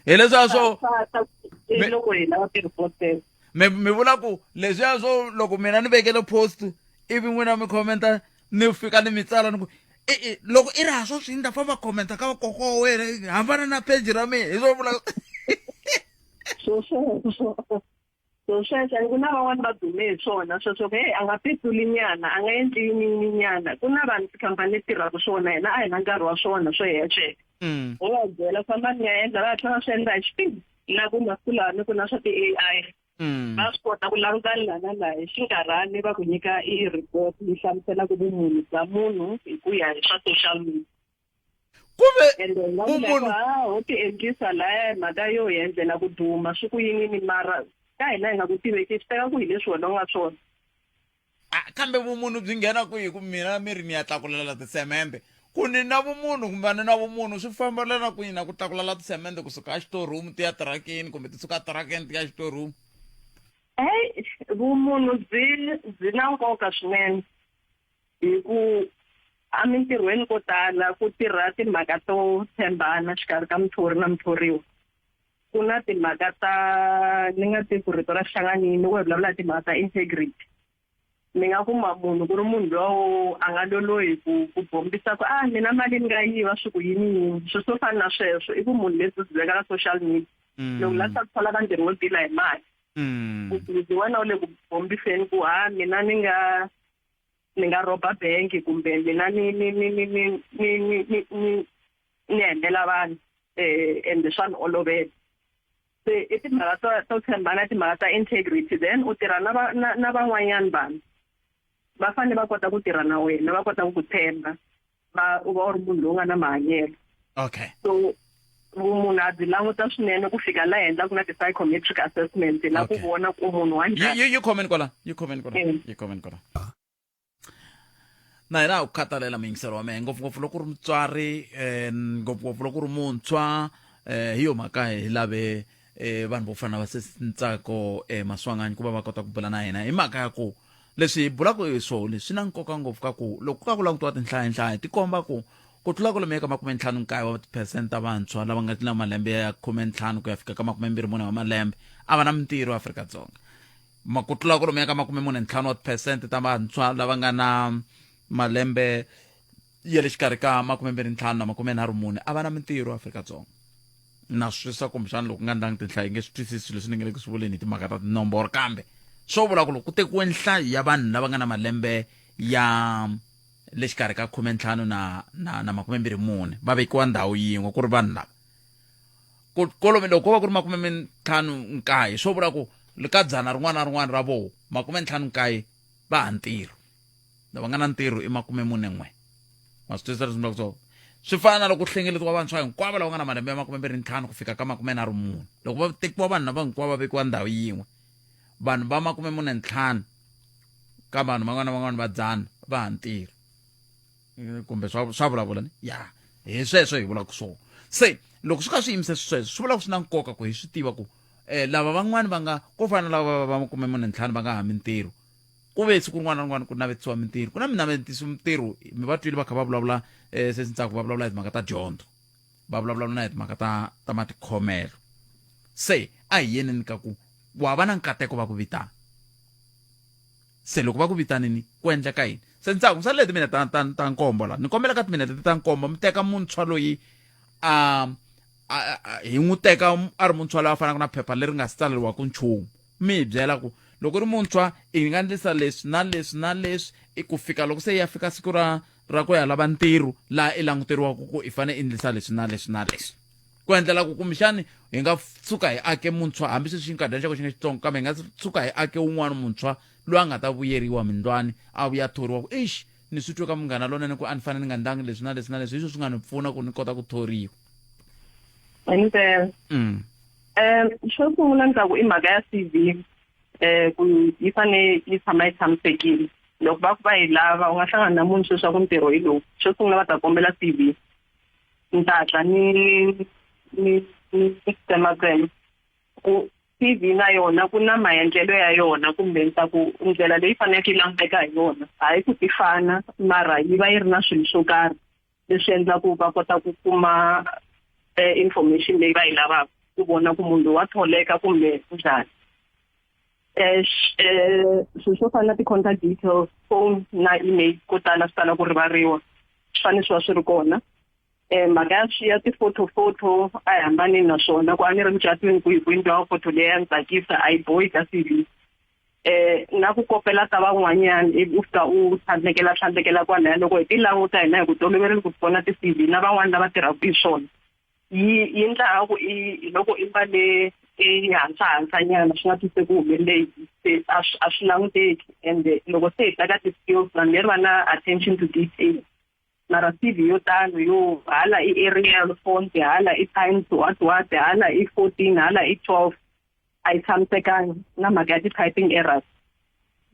hi leswiya swo loko hi lava ti-report teto mi mi vula ku leswiya swo loko mina ni vekele post ivi n'wina mi commenta ni fika ni mi tsala ni ku e-e loko i ri ha swo swi ndla famba commenta ka vakokwa wa wena hambana na page ra mina hi swo vula swo sweswo swo sweswo ku na van'wani va dume hi swona sweswo ku hey a nga petsuli nyana a nga endli yini yini nyana ku na vanhu tikhampani leti tirhaka swona hina a hi na nkarhi wa swona swo hece u va byela famba ni ya endla va hatla va swi endla hi xipidi na ku masiku lawa ni ku na swa ti-A_I va swi kota ku languta laha na laha hi xinkarhani va ku nyika i report yi hlamuselaka vumunhu bya munhu hi ku ya hi swa social media kumbe ende hi nga vula ku ha ho ti endlisa laya mhaka yo hi endlela ku duma swi ku yini mara ka hina hi nga ku tiveki swi teka ku hi leswi wena u nga swona Ah, kambe vumunhu byi nghena kwihi ku mina mi ri ni ya tlakulela tisemende ku ni na vumunhu kumbe a ni na vumunhu swi fambelana kwihi na ku tlakulela tisemende kusuka exitorumu ti ya tirakeni kumbe ti suka tirakeni ti ya exitorumu heyi vumunhu byi byi na nkoka swinene hi ku emintirhweni ko tala ku tirha timhaka to tshembana xikarhi ka muthori na muthoriwa ku na timhaka ta ni nga tivi ku rito ra xihlanganini loko hi vulavula hi timhaka ta integrity ni nga kuma munhu ku ri munhu lowo a nga lolohi ku ku bombisa ku a mina mali ni nga yiva swi ku yini yini swilo swo fana na sweswo i ku munhu lebyi byi veka ka social media loko la ta ku thola ka ntirho wo deal hi mali. Ku busy wena u le ku bombiseni ku ha mina ni nga ni nga rhoba bank kumbe mina ni ni ni ni ni ni ni ni ni ni hembela vanhu eh ende swa ni olovela se i timhaka to to tshembana timhaka ta integrity then u tirha na va na na van'wanyana vanhu va fanele va kota ku tirha na wena va kota ku ku tshemba va u va u ri munhu lowu nga na mahanyelo okay so vumunhu a byi languta swinene ku fika la henhla ku na ti-psychometric assessment la ku vona ku munhu wa njhani yi khomeni kwala yi khomeni kwala yi khomeni kwala na hina ha ku khathalela muyingiseri wa mehe ngopfungopfu loko u ri mutswari um ngopfungopfu loko u ri muntshwa um hi yo mhaka hi lave um vanhu vo fana na va Ntsako um Maswanganyi ku va va kota ku bula na hina hi mhaka ya ku leswi hi bulaka hi swona leswi swi na nkoka ngopfu ka ku loko ka ku langutiwa tinhlayanhlaya ti komba ku ku tlula kwalomuya ka 59 wa tiphesente ta vantshwa lava nga na malembe ya 15 ku ya fika ka 24 wa malembe a va na mintirho Afrika-Dzonga ma ku tlula kwalomuya ka 45 wa tiphesente ta vantshwa lava nga na malembe ya le xikarhi ka 25 na 34 a va na mintirho Afrika-Dzonga na swi twisisa kumbexana loko nga ndlangi tinhlayo nge swi twisisi swilo leswi ni nga le ku swi vuleni hi timhaka ta tinomboro kambe swo vula ku loko ku tekiwe nhlayo ya vanhu lava nga na malembe ya le xikarhi ka 15 na na na 24 va vekiwa ndhawu yin'we ku ri vanhu lava ku kolomi loko ko va ku ri 59 swo vula ku ka dzana rin'wana na rin'wana ra voho 59 va ha ntirho lava nga na ntirho i 41 ma swi twisisa leswi ni vulaka swona swi fana na loko ku hlengeletiwa vantshwa hinkwavo lava nga na malembe ya 25 ku fika ka 34 loko va tekiwa vanhu lava hinkwavo va vekiwa ndhawu yin'we vanhu va 45 ka vanhu van'wana na van'wana va dzana va ha ntirho kumbe swa swa vulavula ni ya hi sweswo hi vulaka swona se loko swi kha swi yimise sweswo swi vula ku swi na nkoka ku hi swi tiva ku um lava van'wani va nga ko fana na lava va 45 va nga ha mintirho ku ve siku rin'wana na rin'wana ku navetisiwa mintirho ku na minavetiso mintirho mi va twile va kha va vulavula um se Ntsako va vulavula hi timhaka ta dyondzo va vulavula na hi timhaka ta ta matikhomelo se a hi yeneni ka ku wa va na nkateko va ku vitana se loko va ku vitanini ku endleka yini se Ntsako mi salele timinete ta ta ta nkombo la ni kombela ka timinete ta nkombo mi teka muntshwa loyi a hi n'wi teka a ri muntshwa loyi a fanaka na phepha leri nga si tsaleriwaka nchumu mi hi byela ku loko ri muntshwa i nga endlisa leswi na leswi na leswi i ku fika loko se ya fika siku ra ra ku ya lava ntirho laha i languteriwaka ku i fanele i endlisa leswi na leswi na leswi ku endlela ku kumbexani hi nga tshuka hi ake muntshwa hambi sweswi xinkadyana xa ku xi nga xitsongo kambe hi nga tshuka hi ake wun'wana muntshwa loyi a nga ta vuyeriwa mindlwani a vuya thoriwa ku ixi ni swi twe ka munghana lonene ku a ni fanele ni nga ndlangi leswi na leswi na leswi hi swo swi nga ni pfuna ku ni kota ku thoriwa Impela. Um xo sungula ni ta ku i mhaka ya CV eh ku yi fane yi tshama yi tshamisekile loko va ku va yi lava u nga hlangana na munhu sweswi ku ntirho hi lowu xo sungula va ta kombela CV ni ta hatla ni ni ni tsematsema ku CV na yona ku na maendlelo ya yona kumbe ni ta ku ndlela leyi faneleke yi languteka hi yona hayi ku ti fana mara yi va yi ri na swilo swo karhi leswi endlaku va kota ku kuma eh, information leyi va yi lavaka ku vona ku munhu loyi wa tholeka kumbe njhani eh, eh, swilo swo fana na ti-contact details phone na email ko tala swi tala ku rivariwa swi fanele swi va swi ri kona um mhaka ya ya ti-photo photo a yi hambanini na swona ku a ni ri mucatwini kwihi kwihi ndhawu photo leyi ya ni tsakisa a yi bohi ka C_V eh na ku kopela ta van'wanyana ivi u fika u tlhandlekela tlhandlekela kwalaya loko hi ti languta hina hi ku toloverile ku vona ti-C_V na van'wani lava tirhaka hi swona yi yi ndla ku i loko i mbale i hansa hansa nyana swi nga twise ku humelele yini se a swi a swi languteki ende loko se hi ta ka ti-skills vanhu leri va na attention to detail mara C_V yo tano yo hala i Arial font hala i Times what what hala i 14 hala i 12 a yi tshamisekanga na mhaka ya ti-typing errors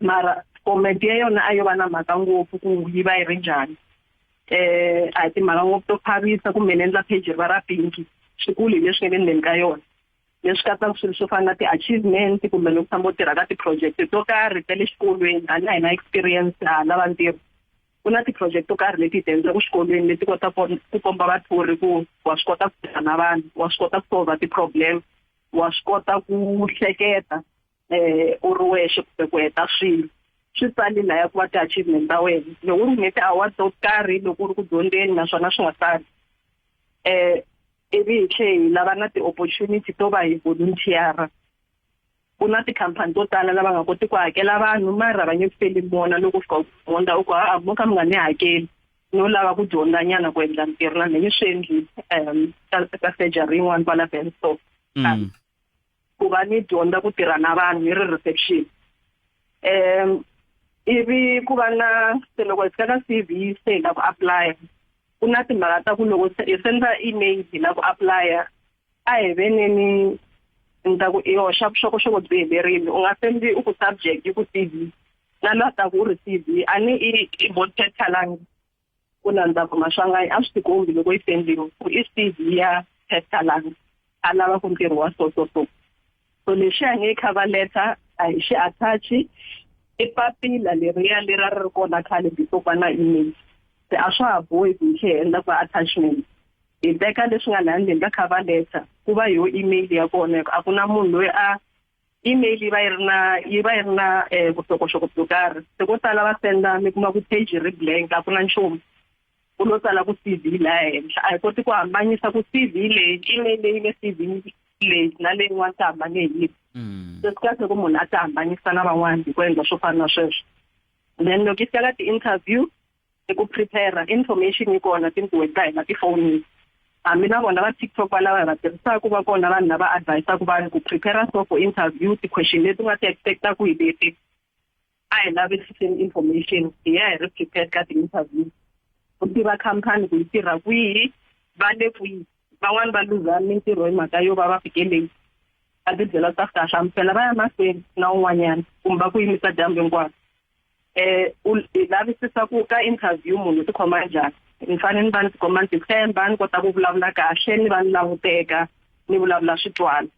mara format ya yona a yo va na mhaka ngopfu ku yi va yi ri njhani eh a hi timhaka ngopfu to phavisa kumbe ni endla page ri va ra pinki swikulu hi leswi nga le ndzeni ka yona leswi katsaka swilo swo fana na ti-achievement kumbe loko tshama u tirha ka ti-project to karhi ta le xikolweni a na hina experience ha lava ntirho ku na ti-project to karhi leti hi ti endlaka xikolweni leti kotaka ku komba vathori ku wa swi kota ku tirha na vanhu wa swi kota ku solve ti-problem wa swi kota ku hleketa eh u ri wexe kumbe ku heta swilo swi tsali laya ku va ti-achievement ta wena loko u ri wine ti-award to karhi loko u ri ku dyondzeni naswona swi nga sali eh ivi hi tlhe hi lava na ti-opportunity to va hi volunteer-a. Ku na tikhampani to tala lava nga koti ku hakela vanhu mara va nge ku feli mona loko u fika u gonda u ku ha mo ka mi nga ni hakeli no lava ku dyondza nyana ku endla ntirho na mina ni swi endlile um ka surgery yin'wana kwala Benstop ku va ni dyondza ku tirha na vanhu ni ri reception um ivi ku va na se loko hi fika ka C_V se hi lava ku apply ku na timhaka ta ku loko hi senda email hi lava ku apply a hi veneni ni ta ku i hoxa vuxokoxoko byi helerile u nga sendi u ku subject yi ku C_V na loyi a taku u ri C_V a ni i i bot-thalangi ku landza ku Maswanganyi a swi tikombi loko yi sendiwe ku i C_V ya Testalang a lava ku ntirho wa so so so so lexiya nge cover letter a hi xi attach i papila leriya leri a ri ri kona khale before ku va na email se a swa ha bohi ku hi tlhe endla ku attachment hi teka leswi nga laha ndzeni ka cover letter ku va yo email ya kona a ku na munhu loyi a email yi va yi ri na yi va yi ri na eh, vuxokoxoko byo karhi se ko tala va senda mi kuma ku page ri blank a ku na nchumu ku lo tsala ku C_V laha henhla a hi koti ku hambanyisa ku C_V leyi email leyi nge C_V leyi na leyin'wana ti hambane hi yini se swi kahle ku munhu a ti hambanyisa na van'wana hi ku endla swo fana na sweswo then loko yi fika ka ti-interview i ku prepare information yi kona tintiweni ta hina tifonini hambi na vona va TikTok va lava hi va tirhisaka va kona vanhu lava advisaka vanhu ku prepare so for interview ti-question leti u nga ti expectaku hi leti a hi lavisiseni information hi ya hi ri prepared ka ti-interview u tiva khampani ku yi tirha kwihi va le kwihi van'wani va luza mintirho hi mhaka yo va va fike late va tibyela swa fika hlamusela va ya mahlweni na un'wanyana kumbe va ku yimisa dyambu hinkwaro eh u lavisisa ku ka interview munhu u tikhoma njhani ni fanele ni va ni tikomba ni titshemba ni kota ku vulavula kahle ni va ni languteka ni vulavula swi twala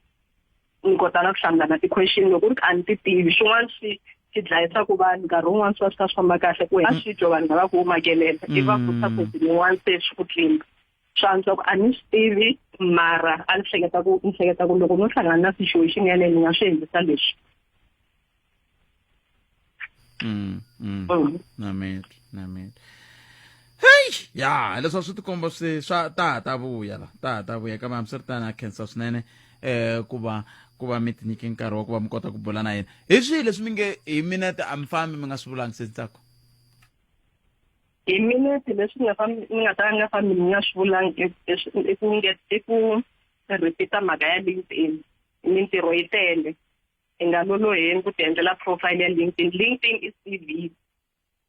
ni kota na ku hlamula na ti-question loko ku ri a ni ti tivi swin'wana swi swi dlayisaku vanhu nkarhi wun'wana swi va swi kha swi famba kahle ku wena swi twa vanhu lava ku makelela i va vutisa question yin'wana se swi ku tlimba swa antswa ku a ni swi tivi mara a ni hleketa ku ni hleketa ku loko no hlangana na situation yaleyo ni nga swi endlisa leswi Na miti na miti hey ya leswi swi tikomba swi swa ta ha ta vuya la ta ha ta vuya kambe hambiswiritano a khensa swinene eh ku va ku va mi tinyike nkarhi wa ku va mi kota ku bula na yena hi swihi leswi mi nge hi minete a mi fambi mi nga swi vulangi se ntsako hi minete leswi nga fambi ni nga ta nga fambi ni nga swi vulangi i ku nge i ku repeat mhaka ya LinkedIn mintirho yi tele hi nga loloheni ku ti endlela profile ya LinkedIn LinkedIn i CV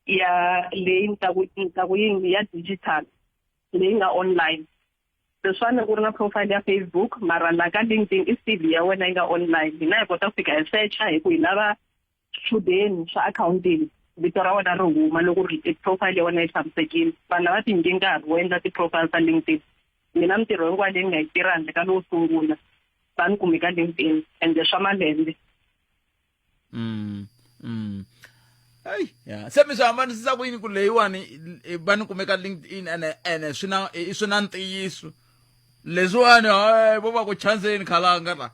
ya leyi ni ta ku ni ta ku yini ya digital leyi nga online leswiwani ku ri na profile ya Facebook mara la ka LinkedIn i CV ya wena yi nga online hina hi kota ku fika hi search-a hi ku hi lava swichudeni swa accounting vito ra wena ri huma loko ri profile ya wena yi hlamusekile vanhu lava tinyike nkarhi wo endla ti-profile ta LinkedIn mina mintirho hinkwayo leyi ni nga yi tirha handle ka lowo sungula va ni kume ka LinkedIn ende swa malembe mm mm Hey, ya se mi swi hambanisisa ku yini ku leyiwani va ni kume ka LinkedIn ene ene swi na i swi na ntiyiso leswiwani hayi vo va ku chanseni khalanga la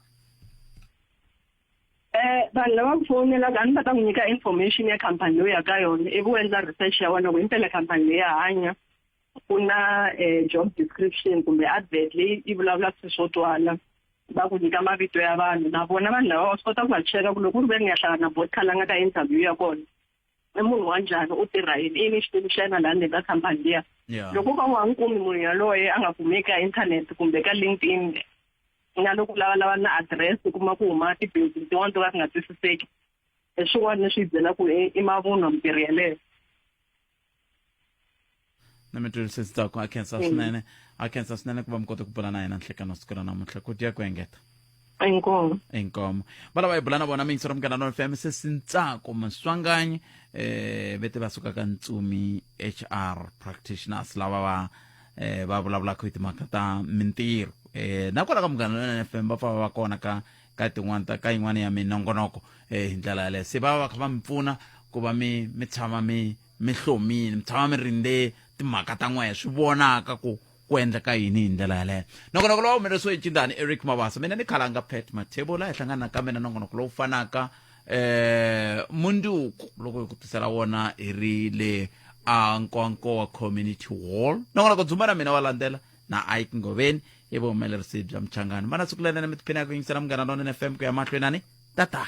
Eh vanhu lava ku fowunelaka a ni va ta ku nyika information ya khampani leyi u ya ka yona ivi u endla research ya wena ku himpela khampani leyi ya hanya ku na eh, job description kumbe advert leyi yi vulavulaka swilo swo twala va ku nyika mavito ya vanhu na vona vanhu lava wa swi kota ku va cheka ku loko ku ri ve ni ya hlangana na bot khalanga ka interview ya kona i munhu wa njhani u tirha yini i yini xitulu xa yena laha ndzeni ka khampani liya loko u ka u nga n'wi kumi munhu yaloye a nga kumeki ka inthanete kumbe ka LinkedIn na loko u lavalava na address u kuma ku huma ti-building tin'wana to ka ti nga twisiseki hi swin'wana leswi hi byela ku i mavunwa mintirho yeleyo na mi twisisi tsako a khensa swinene a khensa swinene ku va mi kota ku bula na yena nhlekano siku ra namuntlha ku dya ku engeta inkomo inkomo va lava hi bula na vona miyingiso ra munghana lona fm se sintsako maswanganyi eh vete va suka ka ntsumi HR practitioners lava va eh va vulavulaka hi timhaka ta mintirho eh na kwala ka munghana lona FM va pfa va kona ka ka tin'wana ta ka yin'wana ya minongonoko eh hi ndlela yaleyo se va va kha va mi pfuna ku va mi mi tshama mi mi hlomile mi tshama mi rindze timhaka ta n'wehe swi vonaka ku ku endleka yini hi ndlela yaleyo nongonoko lowu humelerisiwe hi cindani eric mabasa mina ni khalanga pet mathebula hi hlangana nakambe na nongonoko lowu fanaka eh munduku loko hi ku tisela wona hi ri le a nkoankowa community hall nongonoko dzumba na mina wa landzela na ike ngoveni i vuhumelerisi bya mchangani mana siku lerinene mi tiphina ku yingisela munghana lonene fm ku ya mahlweni ani Tata.